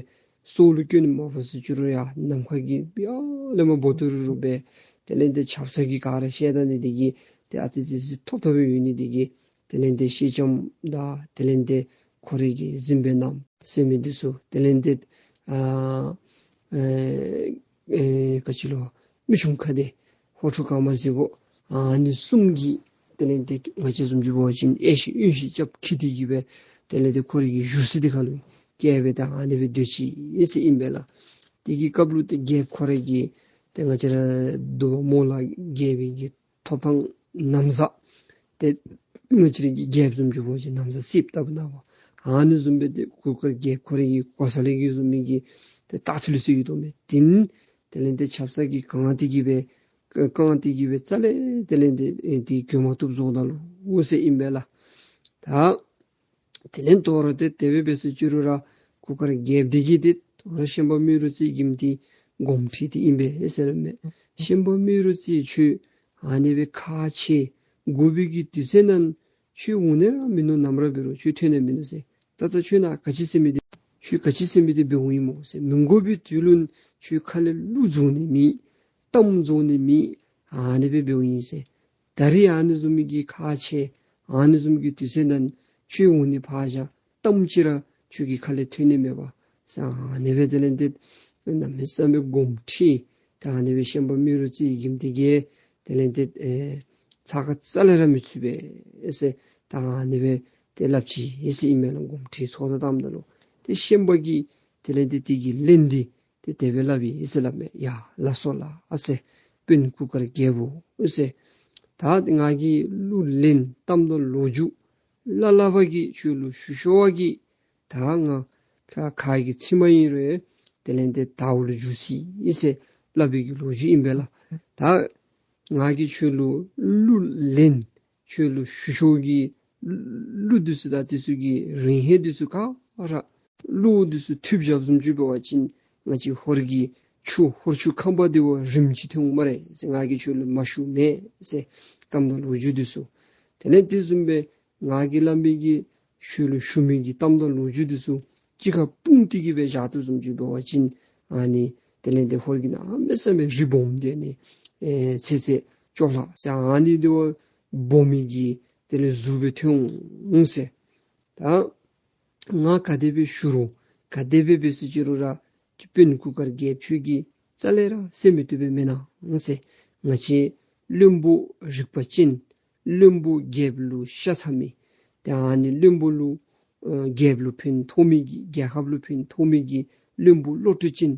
སྲོག་ལུ་སྐྱོན་མ་ཕོག་སུ་ཅི་རུང་ཡང་ནམ་མཁའ་གི་ཡར་ལས་མར་འབོ་ཏོ་རུ་རུ་སྦེ་དེ་ལས་དེ་ཆབ་གསང་གི་ག་ར་ཤེལ་དང་ནི་དེ་གིས་ཏེ་ཨ་ཙི་ཅིག་གཟི་ཐོབ་ཐོབ་སྦེ་ཡོད་ནི་དེ་གིས་དེ་ལས་དེ་ཤེལ་ལྕམ་དང་དེ་ལས་དེ་ ཁོ་རའི་གི་གཟིམ་དཔོན་རྣམས་ཟེར་མི་འདི་ཚུ་དེ་ལས་ཏེ་ཨ་ཨེ་ཨེ་ག་ཅི་ལོ་མི་ཆུང་ཁ་བདེ་ཧོར་ཕྲུག་གང་མ་ཟེར་བོ་ཨ་ནི་གསུམ་གྱིས་དེ་ལས་ཏེ་ང་བཅས་བཟུམ་ཅིག་འབད་བ་ཅིན་ཨེ་ཤི་གཡོན་ཤི་རྐྱབ་ཁྱིད་དེ་གི་སྦེ་དེ་ལས་ཏེ་ཁོ་རའི་གི་བཞུགས་ས་འདི་ཁ་ལུ་བསྐྱལ་སྦེ་ད་ཨ་ནི་སྦེ་སྡོད་ཅི་ཨིན་ཟེར་ཨིན་པས་ལགས། དེ་གི་སྐབས་ལུ་ཏེ་རྒྱལཔོ་ཁོ་རའི་གི་ཏེ་ང་བཅས་ར་འདུལ་བ་མོ་ལ་རྒྱལ་པོའི་གི་ཐོབ་ཐང་ན་བཟའ་ཏེ་ང་བཅས་རའི་གི་རྒྱལཔོ་བཟུམ་ཅིག་འབད་བ་ཅིན་ན་བཟའ་སྲིདཔ་ལྟ་བུ་ན་བ་ཨ་ནི་བཟུམ་སྦེ་ཏེ་གུར་དཀར་རྒྱལཔོ་ཁོ་རའི་གི་གོ་ས་ལས་གི་བཟུང་མི་གི་ཏེ་ལྟག་ཚུ་ལུ་སོང་ཡི་དོ་མས། དེ་ནི་དེ་ལས་ཏེ་ཆབ་གསང་གིས་གང་སྟེ་གི་སྦེ་གང་སྟེ་གི་སྦེ་རྩ་ལས་དེ་ལས་ཏེ་ཨེ་ཏེ་གྱོན་མ་བཏུབ་བཟོ་ད་ལོ་འོ་ཟེར་ཨིན་པས་ལགས། ད་དེ་ལས་དོ་རུང་ཏེ་དེ་སྦེ་འབད་ཟེར་ཅི་རུང་ར་གུར་དཀར་རྒྱལཔོ་འདི་གིས་ཏེ་དོ་རུང་ཤན་པ་རྨེ་རུ་རྩེ་གིས་ཏེ་དགོངསམ་ཁྲེལ་ཏེ་ཨིན་པས་ཟེར་མས། ཤན་པ་རྨེ་རུ་རྩེ་ཁྱོད་ཨ་ནི་སྦེ་ཁག་ཆེ་དགོ་པའི་གི་དུས་ཚོད་ནང་ཁྱོད་འོང་ནི་ར་མིན་ནུག། ནམ་ར་འབད་རུང་ཁྱོད་ཐོན་ནི་མིན་ནུག་ཟེར། ད་ལྟོ་ཁྱོད་ནཱ་ག་ཅི་ཟེར་མི་འདི་ཁྱོད་ག་ཅི་ཟེར་མི་འདི་འབད་འོང་ཡི་སྨོ་ཟེར། མི་དགོ་པའི་དུས་ལུ་ཁྱོད་ཁ་ལས་གླུ་རྫོགས་ནི་མེད། གཏམ་རྫོགས་ནི་མེད། ཨ་ནི་སྦེ་འབད་འོང་ཡི་ཟེར། ད་རིས་ཨ་ནི་བཟུམ་མའི་གི་ཁག་ཆེ་ཨ་ནི་བཟུམ་གྱི་དུས་ཚོད་ནང་ཁྱོད་འོང་ནི་ཕར་བཞག་གཏམ་ཅིག་ར་ཁྱོད་ཀྱི་ཁ་ལས་ཐོན་ནི་མེད་པ་ཟེར། ཨ་ནི་སྦེ་དེ་ལས་ཏེ་གནམ་མེད་ས་མེད་དགོངསམ་ཁྲེལ། ད་ཨ་ནི་སྦེ་ཤན་པ་རྨེ་རུ་རྩེ་གིས་དེ་གིས་དེ་ལས་ཏེ་ཨེ་ཚ་ཁ་རྩ་ལས་ར་མི་ཚུད་པས་ཟེར། ད་ཨ་ནི་སྦེ་ཏེ་སླབ་ཅི་ཟེར་ཨིན་མས་ལགས། དགོངསམ་ཁྲེལ་ཚོགས་བསགས་བཏངམ་ད་ལུ་ཏེ་ཤན་པ་གིས་དེ་ལས་ཏེ་དེ་གི་ལན་འདི་ཏེ་དེ་སྦེ་སླབ་ཨིན་ཟེར་སླབ་མས། ཡ་ལགས་སོ་ལགས་ཨ་ཟེར། དཔོན་གུར་དཀར་རྒྱལཔོ་ཨ་ཟེར། ད་ང་གིས་གླུ་ལན་གཏམ་དང་ལོ་རྒྱུས་སླ་སླ་བ་གི་ཁྱོད་ལུ་ཞུ་ཞུ་བ་གི་ད་ང་ཁ་ཁ་གི་ཚིག་མ་ཨིན་རུང་དེ་ལས་ཏེ་དྭོགས་ལུ་འཇུག་ཅི་ཟེར་སླབ་པའི་གི་ལོ་རྒྱུས་ཨིན་པས་ལགས། ད་ང་གིས་ཁྱོད་ལུ་གླུ་ལན་ཁྱོད་ལུ་ཞུ་ཞུ་གི་གླུ་འདི་ཚུ་དང་དེ་ཚུ་གི་རིང་ཧེ་འདི་ཚུ་ག་ར་གླུ་འདི་ཚུ་ཐུབ་བཞག་བཟུམ་ཅིག་འབད་བ་ཅིན་ང་བཅས་ཧོར་གྱི་ཆུ་ཧོར་ཆུ་ཁམས་པ་འདི་བ་རིམ་གྱིས་ཐོན་འོང་སྨ་རེ་ཟེར། ང་གིས་ཁྱོད་ལུ་མ་ཞུ་མེད་ཟེར་གཏམ་དང་ལོ་རྒྱུས་འདི་ཚུ། དེ་ལས་དེ་བཟུམ་སྦེ་ང་གིས་སླབ་མི་གི་ཁྱོད་ལུ་ཞུ་མི་གི་གཏམ་དང་ལོ་རྒྱུས་འདི་ཚུ་གཅིག་ཁར་སྤུངས་ཏེ་གི་སྦེ་བཞག་དོ་བཟུམ་ཅིག་འབད་བ་ཅིན་ཨ་ནི་དེ་ལས་ཏེ་ཧོར་གྱི་གནམ་མེད་ས་མེད་རི་སྦོམ་འདི་ནི་ཨེ་ཚེ་ཚེ་ཅོག་ལ་ཟེར་ཨ་ནི་འདི་བ་སྦོམ་མི་གི་དེ་ལས་གཟུགས་སྦེ་ཐོན་འོང་ཟེར། ད་ང་ག་དེ་སྦེ་ཞུ་རུང་ག་དེ་སྦེ་འབད་ཟེར་ཅི་རུང་ར་དཔོན་གུར་དཀར་རྒྱལཔོ་ཁྱོད་ཀྱིས་རྩ་ལས་ར་སེམས་མི་བཏུབ་པས་མེན་ན་ཟེར། ང་བཅས་བློན་པོ་རིག་པ་ཅན་བློན་པོ་རྒྱལཔོ་ལུ་ཤ་ཚ་མི་ཏེ་ཨ་ནི་བློན་པོ་ལུ་ཨ་རྒྱལཔོ་ལུ་ཕན་ཐོགས་མི་གི་རྒྱལ་ཁབ་ལུ་ཕན་ཐོགས་མི་གི་བློན་པོ་བློ་གྲོས་ཅན་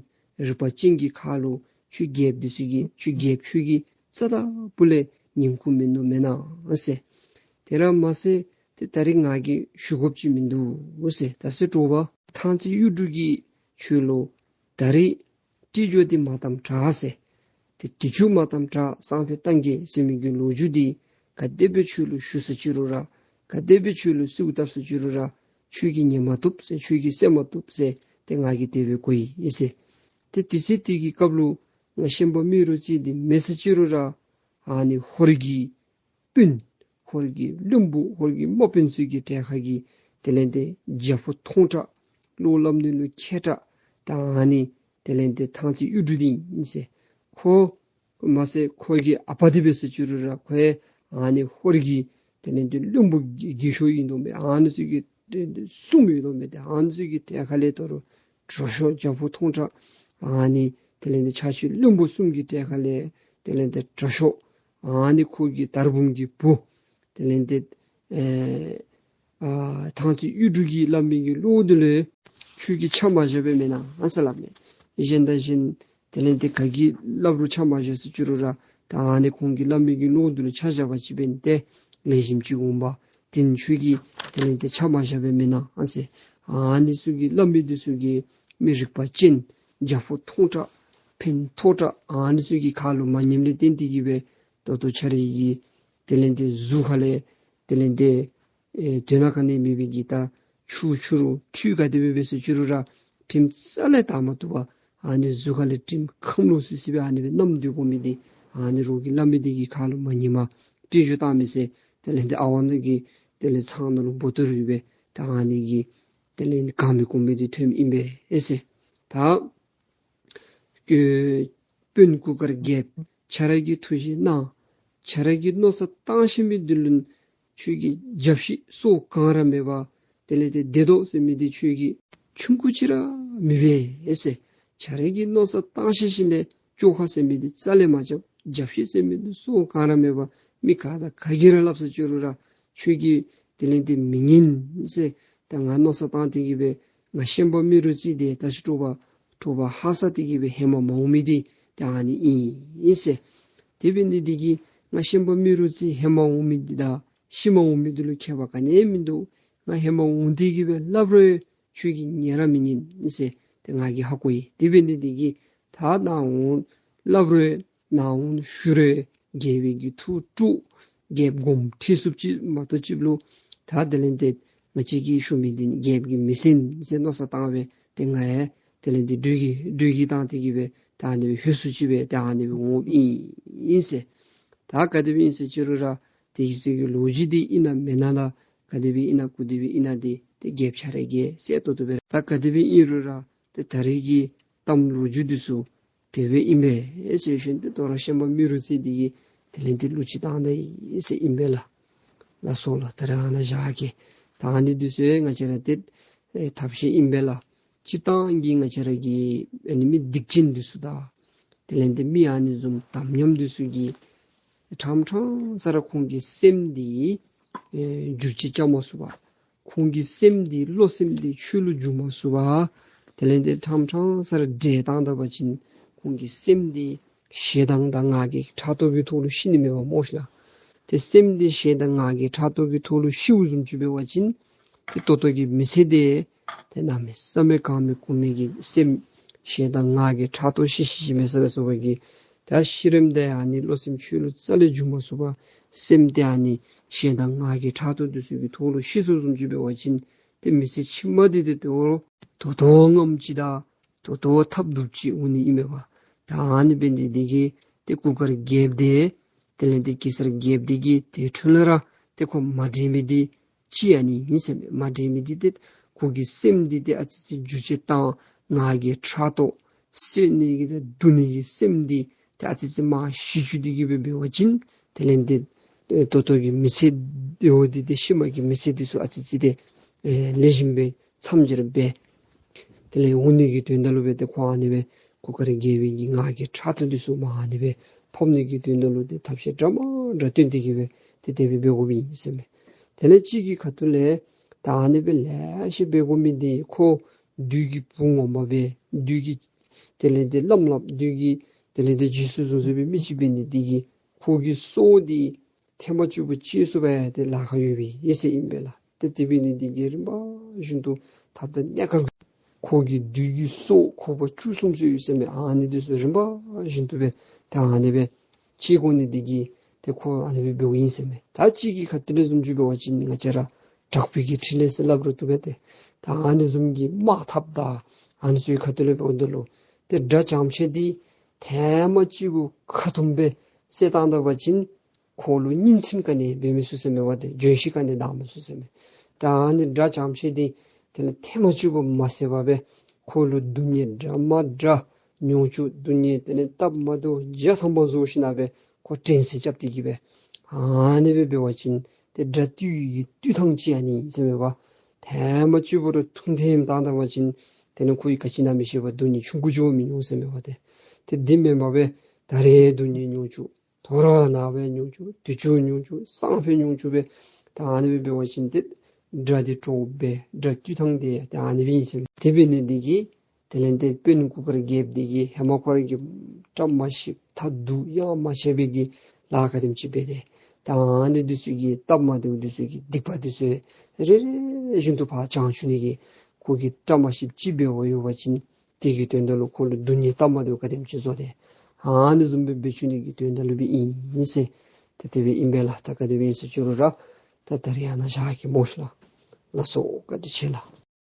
རིག་པ་ཅན་གྱི་ཁ་ལུ་ཁྱོད་རྒྱལཔོ་འདི་ཚུ་གིས་ཁྱོད་རྒྱལཔོ་ཁྱོད་ཀྱིས་རྩ་དང་པོ་ལས་ཉན་ཁུངས་མིན་འདུག་མེན་ན་ཟེར། དེ་ར་མ་ཚད་ཏེ་ད་རིས་ང་གིས་ཞུ་དགོཔ་ཅིག་མིན་འདུག་ཟེར། ད་ཟེར་དྲོ་པ་ཐང་རྩེ་གཡུ་འབྲུག་གིས་ཁྱོད་ལུ་ད་རིས་སྤྲེལ་རྒྱུག་འདི་མ་བཏངམ་དྲག་ཟེར། ཏེ་སྤྲེལ་རྒྱུག་མ་བཏངམ་དྲག་སང་ཕོད་བཏང་གེ་ཟེར་མི་གི་ལོ་རྒྱུས་འདི་ག་དེ་སྦེ་ཁྱོད་ལུ་ཞུ་ཟེར་ཅི་རུང་ར་ག་དེ་སྦེ་ཁྱོད་ལུ་གསོལཝ་བཏབ་ཟེར་ཅི་རུང་ར་ཁྱོད་ཀྱིས་ཉན་མ་བཏུབ་ཟེར། ཁྱོད་ཀྱིས་གསན་མ་བཏུབ་ཟེར། ཏེ་ང་གིས་དེ་སྦེ་གོ་ཡི་ཟེར། ཏེ་དུས་ཚོད་དེ་གི་སྐབས་ལུ་ང་ཤན་པ་རྨེ་རུ་རྩེ་འདི་མེད་ཟེར་ཅི་རུང་ར་ཨ་ནི་ཧོར་གྱི་དཔོན་ཧོར་གྱི་བློན་པོ་ཧོར་གྱི་དམག་དཔོན་ཚུ་གི་གྲལ་ཁ་གི་དེ་ལས་ཏེ་རྒྱལ་པོ་ཐོང་དྲགས་བློ་སླབ་ནི་ལུ་མཁས་དྲགས་ད་ཨ་ནི་དེ་ལས་ཏེ་ཐང་རྩེ་གཡུ་འབྲུག་འདི་ཨིན་ཟེར། ཁོ་མ་ཚད་ཁོ་གི་ཨ་པ་འདི་འབད་ཟེར་ཅི་རུང་ར་ཁོ་ཨ་ནི་ཧོར་གྱི་དེ་ལས་ཏེ་བློན་པོ་རྒྱལ་ཤོས་ཨིན་དོ་མས། ཨ་ནི་ཚུ་གི་གསུམ་ཡོད་དོ་མས། ཏེ་ཨ་ནི་ཚུ་གི་གྲལ་ཁ་ལས་དོ་རུང་དྲག་ཤོས་རྒྱལ་པོ་ཐོང་དྲགས་ཨ་ནི་དེ་ལས་ཏེ་ཕྱག་ཕྱི་བློན་པོ་གསུམ་གྱི་གྲལ་ཁ་ལས་དེ་ལས་ཏེ་དྲག་ཤོས་ཨ་ནི་ཁོ་གི་དར་འབུམ་གྱི་བུ་དེ་ལས་ཏེ་ཨེ་ཨ་ཐང་རྩེ་གཡུ་འབྲུག་གིས་སླབ་མི་གི་བློ་འདི་ལུ་ཁྱོད་ཀྱིས་ཆ་མ་བཞག་པས་མེན་ན་ཨ་ཟེར་སླབ་མས། གཞན་དང་གཞན་དེ་ལས་ཏེ་ག་གིས་སླབ་རུང་ཆ་མ་བཞག་ཟེར་ཅི་རུང་ར་ད་ཨ་ནི་ཁོང་གིས་སླབ་མི་གི་བློ་འདི་ལུ་ཆ་བཞག་པ་ཅིན་འབདན་ཏེ་ལེགས་ཤོམ་ཅིག་འོང་པ། དེ་ནི་ཁྱོད་ཀྱིས་དེ་ལས་ཏེ་ཆ་མ་བཞག་པས་མེན་ན་ཨ་ཟེར། ཨ་ནི་ཚུ་གིས་སླབ་མི་འདི་ཚུ་གིས་མི་རིག་པ་ཅན་རྒྱལ་པོ་ཐོང་དྲགས་ཕན་ཐོགས་དྲགས་ཨ་ནི་ཚུ་གི་ཁ་ལུ་མ་ཉནམ་ལས་བརྟེན་ཏེ་གི་སྦེ་ད་ལྟོ་ཁྱོད་རའི་གི་དེ་ལས་ཏེ་གཟུགས་ཁ་ལས་དེ་ལས་ཏེ་ཨེ་དོན་ལུ་ག་ནི་མེད་པའི་གི་ད་ཆུ་འཁྱུ་རུང་ཁྲུས་ག་དེ་སྦེ་འབད་ཟེར་ཅི་རུང་ར་དྲིམ་རྩ་ལས་བཏང་མ་བཏུབ་པར་ཨ་ནི་གཟུགས་ཁ་ལས་དྲིམ་ཁམས་ལོག་སི་སི་སྦེ་ཨ་ནི་སྦེ་མནམ་སྡོད་དགོ་མི་འདི་ཨ་ནི་རོགས་ཀྱིས་སླབ་མི་འདི་གི་ཁ་ལུ་མ་ཉནམ་སྤྲེལ་རྒྱུག་བཏང་མི་ཟེར། དེ་ལས་ཏེ་ཨ་ཝ་ནང་གི་དེ་ལས་ཚང་ནང་ལུ་འབོ་ཏོ་རུལ་སྦེ་ད་ཨ་ནི་གི་དེ་ལས་གང་མི་གོ་མི་འདི་ཐོནམ་ཨིན་པས་ཨེ་ཟེར། ད་ཨེ་དཔོན་གུར་དཀར་རྒྱལཔོ་ཁྱོད་ར་གིས་ཐུགས་བཞེད་གནང་། ཁྱོད་ར་གིས་མནོ་བསམ་བཏང་ཤེས་མི་འདི་ལུ་ཁྱོད་ཀྱི་རྒྱབ་བཤིག་སོ་གང་ར་མེད་པར་ དེ་ལས་ཏེ་བདེ་ཏོག་ཟེར་མི་འདི་ཁྱོད་ཀྱིས་ཆུང་ཀུ་ཅིག་ར་མི་འབད་ཟེར། ཁྱོད་ར་གིས་མནོ་བསམ་བཏང་ཤེས་ཤེས་ལས་བཅོ་ཁ་ཟེར་མི་འདི་རྩ་ལས་མ་རྐྱབ། རྒྱབ་བཤུད་ཟེར་མི་འདི་སོགས་ག་ར་མེད་པར་མི་ག་དང་ག་གིས་ར་སླབ་ས་ཅི་རུང་ར་ཁྱོད་ཀྱིས་དེ་ལས་ཏེ་མི་ཉན་ཟེར། ད་ང་མནོ་བསམ་བཏང་སྟེ་གི་སྦེ་ང་ཤན་པ་རྨེ་རུ་རྩེ་འདི་ད་ཅི་དྲོ་པ་དྲོ་པ་ཧ་སག་སྟེ་གི་སྦེ་ཧེ་མ་མ་འོང་མི་འདི་ད་ཨ་ནི་ཨིན་ཟེར། དེ་འབད་ནི་འདི་གིས་ང་ཤན་པ་རྨེ་རུ་རྩེ་ཧེ་མ་འོང་མི་འདི་དང་ཤུལ་མ་འོང་མི་འདི་ལུ་ཁྱད་པར་ག་ནི་ཡང་མིན་འདུག། ང་ཧེ་མ་འོང་སྟེ་གི་སྦེ་སླབ་རུང་ཁྱོད་ཀྱིས་ཉན་ར་མི་ཉན་ཟེར། ཏེ་ང་གིས་ཧ་གོ་ཡི། དེ་འབད་ནི་འདི་གིས་ད་ནཱ་འོང་སླབ་རུང་ནཱ་འོང་ཞུ་རུང་རྒྱལ་པོའི་གི་ཐུགས་དཀྲུགས། རྒྱལཔོ་དགོངསམ་ཁྲེལ་ཚུགསཔ་ཅིག་མ་གཏོགས་ཅིག་ལུ་ད་དེ་ལས་ཏེ་ང་བཅས་ཀྱིས་ཞུ་མི་འདི་ནི་རྒྱལཔོ་གིས་མི་གསན་ཟེར་མནོ་བསམ་བཏང་སྦེ་ཏེ་ང་ཡང་དེ་ལས་ཏེ་འགྲོས་ཀྱིས་འགྲོས་ཀྱིས་བཏང་སྟེ་གི་སྦེ་ད་ཨ་ནི་སྦེ་ལྷོད་སུ་ཅིག་སྦེ་ད་ཨ་ནི་སྦེ་འོངམ་ཨིན་ཟེར། ད་ག་དེ་སྦེ་ཨིན་ཟེར་ཅི་རུང་ར་དེ་གི་ཚུ་གི་ལོ་རྒྱུས་འདི་ཨིན་ན་མེན་ན་ལགས། ག་དེ་སྦེ་ཨིན་ན་ག་དེ་སྦེ་ཨིན་ན་འདི་ཏེ་རྒྱལཔོ་ཁྱོད་ར་གིས་གསལ་ཏོག་ཏོ་སྦེ་ར། ད་ག་དེ་སྦེ་ཨིན་རུང་ར་ཏེ་ད་རེས་ཀྱི་གཏམ་ལོ་རྒྱུས་འདི་ཚུ་དེ་སྦེ་ཨིན་པས་ཟེར་ཞིནམ་ཏེ་དོ་རུང་ཤན་པ་རྨེ་རུ་རྩེ་འདི་གིས་དེ་ལས་ཏེ་གླུ་ཅིག་བཏང་ད་ཡི་ཟེར་ཨིན་པས་ལགས། ལགས་སོ་ལགས། ད་རེས་ཨ་ནཱ་བཞག་གེ། ད་ཨ་ནི་འདི་ཚུ་ང་བཅས་ར་ཏེ་ཨེ་ཐབས་ཤེས་ཨིན་པས་ལགས། སྤྱིར་བཏང་གི་ང་བཅས་ར་གི་ཨ་ནི་མི་སྡིག་ཅན་འདི་ཚུ་དང་དེ་ལས་ཏེ་མི་ཨ་ནི་བཟུམ་དམ་ཉམས་འདི་ཚུ་གིས་ཕྲང་ཕྲང་ས་ར་ཁོང་གི་སེམས་འདི་ཨེ་འགྱུར་བཅོས་རྐྱབ་མ་ཚུགས་པར་ཁོང་གི་སེམས་འདི་བློ་སེམས་འདི་ཆོས་ལུ་འགྱུར་མ་ཚུགས་པར་དེ་ལས་ཏེ་ཕྲང་ཕྲང་ས་ར་བསྒྲལ་བཏང་ད་པ་ཅིན་ཁོང་གི་སེམས་འདི་ཞེ་སྡང་དང་ང་རྒྱལ་ཕྲག་དོག་གི་ཐོག་ལུ་ཤི་ནི་མས་པ་སྨོ་ཤེས་ལགས། ཏེ་སེམས་འདི་ཞེ་སྡང་ང་རྒྱལ་ཕྲག་དོག་གི་ཐོག་ལུ་ཤིཝ་བཟུམ་ཅིག་འབད་བ་ཅིན་ཏེ་ད་ལྟོ་གི་མི་ཚེ་འདི་ཏེ་གནམ་མེད་ས་མེད་གང་མེད་གོང་མའི་གི་སེམས་ཞེ་སྡང་ང་རྒྱལ་ཕྲག་དོག་ཤི་ཤི་ཤི་མེད་ས་ལ་སོགས་པ་གི་ད་ཤི་རནམ་ད་ཨ་ནི་བློ་སེམས་ཆོས་ལུ་རྩ་ལས་འགྱུར་མ་ཚུགས་པར་སེམས་འདི་ཨ་ནི་ཞེ་སྡང་ང་རྒྱལ་ཕྲག་དོག་འདི་ཚུ་གི་ཐོག་ལུ་ཤི་སོ་བཟུམ་ཅིག་འབད་བ་ཅིན་ཏེ་མི་ཚེ་ཕྱི་མ་འདི་ཏེ་ད་ལྟོ་ངམ་ཅིག་དང་ད་ལྟོ་ཐབས་སྡུག་ཅིག་འོང་ནི་ཨིན་མས་པ། ད་ཨ་ནི་འབད་ནི་འདི་གིས་ཏེ་གུར་དཀར་རྒྱལཔོ་འདི་དེ་ལས་ཏེ་གེ་སར་རྒྱལཔོ་འདི་གིས་དེ་འཕྲོ་ལས་ར་ཏེ་ཁོ་མ་བསྒྲལ་མི་འདི་ཅིག་ཨ་ནི་ཨིན་ཟེར་མས། མ་བསྒྲལ་མི་འདི་ཏེ་ཁོ་གི་སེམས་འདི་ཏེ་ཨ་ཙི་ཙི་འགྱུར་བཅོས་བཏང་ང་རྒྱལ་ཕྲག་དོག་གསོད་ནི་གི་དང་སྡུག་ནི་གི་སེམས་འདི་ཏེ་ཨ་ཙི་ཙི་མར་ཞི་འགྱུར་ཏེ་གི་སྦེ་འབད་བ་ཅིན་དེ་ལས་ཏེ་ད་ལྟོ་གི་མི་ཚེ་འདི་འོ་འདི་ཏེ་ཕྱི་མ་གི་མི་ཚེ་འདི་ཚུ་ཨ་ཙི་ཙི་ཏེ་ཨེ་ལེགས་ཤོམ་སྦེ་མཚམས་སྦྱར་འབད། དེ་ལས་འོང་ནི་གི་དོན་དག་ལུ་སྦེ་ཏེ་ཁོ་ཨ་ནི་སྦེ་གུར་དཀར་རྒྱལ་པོའི་གི་ང་རྒྱལ་ཕྲག་དོག་འདི་ཚུ་མར་ཨ་ནི་སྦེ་ཕམ་ནི་གི་དོན་དག་ལུ་ཏེ་ཐབས་ཤེས་འདྲ་མ་འདྲ་བཏོན་ཏེ་གི་སྦེ་ཏེ་དེ་སྦེ་འབད་དགོཔ་ཨིན་ཟེར་མས། དེ་ལས་གཅིག་གི་ཁ་ཐུག་ལས་ད་ཨ་ནི་སྦེ་ལེ་ཤ་འབད་དགོ་མི་འདི་ཁོ་བདུད་ཀྱི་བུ་ངོ་མ་སྦེ་བདུད་ཀྱི་དེ་ལས་ཏེ་བླམ་བླམ་བདུད་ཀྱི་དེ་ལས་ཏེ་རྗེས་སུ་བཟུང་བཟུང་བའི་མི་ཅིག་འབད་ནི་འདི་གིས་ཁོ་གི་སྲོག་འདི་ཐེངས་མ་བཅུ་པོ་གཅོད་ཚུགས་པའི་ཏེ་ལཱ་ཁག་ཡོད་པའི་ཨིན་ཟེར་ཨིན་པས་ལགས། ཏེ་དེ་འབད་ནི་འདི་གིས་རིམ་པ་བཞིན་དུ་ཐབས་དང་གནད་ཀ་ཁོ་གི་བདུད་ཀྱི་སྲོག་ཁོག་པ་བཅུ་གསུམ་ཚུད་ཡོད་ཟེར་མས། ཨ་ནི་འདི་ཚུ་རིམ་པ་བཞིན་དུ་སྦེ་ཏེ་ཨ་ནི་སྦེ་གཅོད་དགོ་ནི་འདི་གིས་ཏེ་ཁོ་ཨ་ནི་སྦེ་འབདཝ་ཨིན་ཟེར་མས། ད་གཅིག་གི་ཁ་ཐུག་ལས་བཟུམ་ཅིག་འབད་བ་ཅིན་ང་བཅས་ར་དྲག་པོའི་གི་ཕྲིན་ལས་ཟེར་སླབ་རུང་བཏུབ་པས་ཏེ། ད་ཨ་ནི་བཟུམ་གྱི་དམག་འཐབ་དང་ཨ་ནི་ཚུ་གི་ཁ་ཐུག་ལས་འབདཝ་ད་ལུ་ཏེ་དགྲ་ཅམ་ཤེས་འདི་ཐེངས་མ་གཅིག་པོ་ཁ་ཐུམ་སྦེ་བསད་བཏང་ད་པ་ཅིན་ཁོ་ལུ་སྙིང་ཚིམ་ག་ནི་འབད་མི་ཚུགས་ཟེར་མས་པ་ཏེ། བརྗོད་གཞི་ག་ནི་འདང་མི་ཚུགས་ཟེར་མས། ད་ཨ་ནི་དགྲ་ཅམ་ཤེས་འདི་དེ་ལས་ཐེངས་མ་གཅིག་པོ་མ་བསད་པར་སྦེ་ཁོ་ལུ་སྡུག་བསྔལ་འདྲ་མ་འདྲ་མྱོང་བཅུག། སྡུག་བསྔལ་དེ་ལས་སྟབས་མ་བདེཝ་བརྒྱ་ཐམ་པ་བཟོ་ཞིན་ན་སྦེ་ཁོ་དྲན་ཤེས་རྐྱབ་སྟེ་གི་སྦེ་ཨ་ནི་སྦེ་འབད་བ་ཅིན་ཏེ་དགྲ་བཏུལ་བའི་གི་བཏུལ་ཐངས་ཅིག་ཨ་ནི་ཨིན་ཟེར་མས་པ། ཐེངས་མ་གཅིག་པོ་ར་ཐུམ་ཐེངས་བཏང་ད་པ་ཅིན་དེ་ལས་ཁོ་གིས་ག་ཅི་ཨིན་ན་མི་ཤེས་པར་སྡུག་བསྔལ་ཆུང་ཀུ་ཅིག་མི་མྱོང་ཟེར་མས་པ་ཏེ། ཏེ་འདི་མེན་པར་སྦེ་ད་རེས་སྡུག་བསྔལ་མྱོང་བཅུག། ཐོ་རངས་ནངས་པ་མྱོང་བཅུག། དུས་ཅི་མྱོང་བཅུག། སང་ཕོད་མྱོང་བཅུག་སྦེ་ད་ཨ་ནི་སྦེ་འབད་བ་ཅིན་ཏེ་དགྲ་འདི་དཀྲོག་སྦེ་དགྲ་བཏུལ་ཐངས་འདི་ད་ཨ་ནི་སྦེ་ཨིན་ཟེར་མས། དེ་འབད་ནི་འདི་གིས་དེ་ལས་ཏེ་དཔོན་གུར་དཀར་རྒྱལཔོ་འདི་གིས་ཧེ་མ་ཁོ་ར་གིས་བཀྲ་མ་ཤིསཔ་ཐ་དུ་ཡང་མ་ཤེས་པའི་གི་ལཱ་ག་དེམ་ཅིག་འབད་དེ། ད་ཨ་ནི་འདི་ཚུ་གི་སྟབས་མ་བདེཝ་འདི་ཚུ་གི་སྡིག་པ་འདི་ཚུ་རེ་རེ་བཞིན་དུ་ཕར་བྱང་ཆུབ་ནི་གི་ཁོ་གིས་བཀྲ་མ་ཤིསཔ་ཅིག་འབད་བ་ཡོད་པ་ཅིན་དེ་གི་དོན་དག་ལུ་ཁོ་ལུ་སྡུག་བསྔལ་སྟབས་མ་བདེཝ་ག་དེམ་ཅིག་བཟོ་སྟེ། ཨ་ནི་བཟུམ་སྦེ་འབད་བཅུག་ནི་གི་དོན་དག་ལུ་སྦེ་ཨིན་ཟེར། ཏེ་དེ་སྦེ་ཨིན་པས་ལགས། ད་ག་དེ་སྦེ་ཨིན་ཟེར་ཅི་རུང་ར་ད་ད་རེས་ཨ་ནཱ་བཞག་གེ་སྨོ་ཤེས་ལགས། ལགས་སོ། བཀའ་དྲིན་ཆེ་ལགས།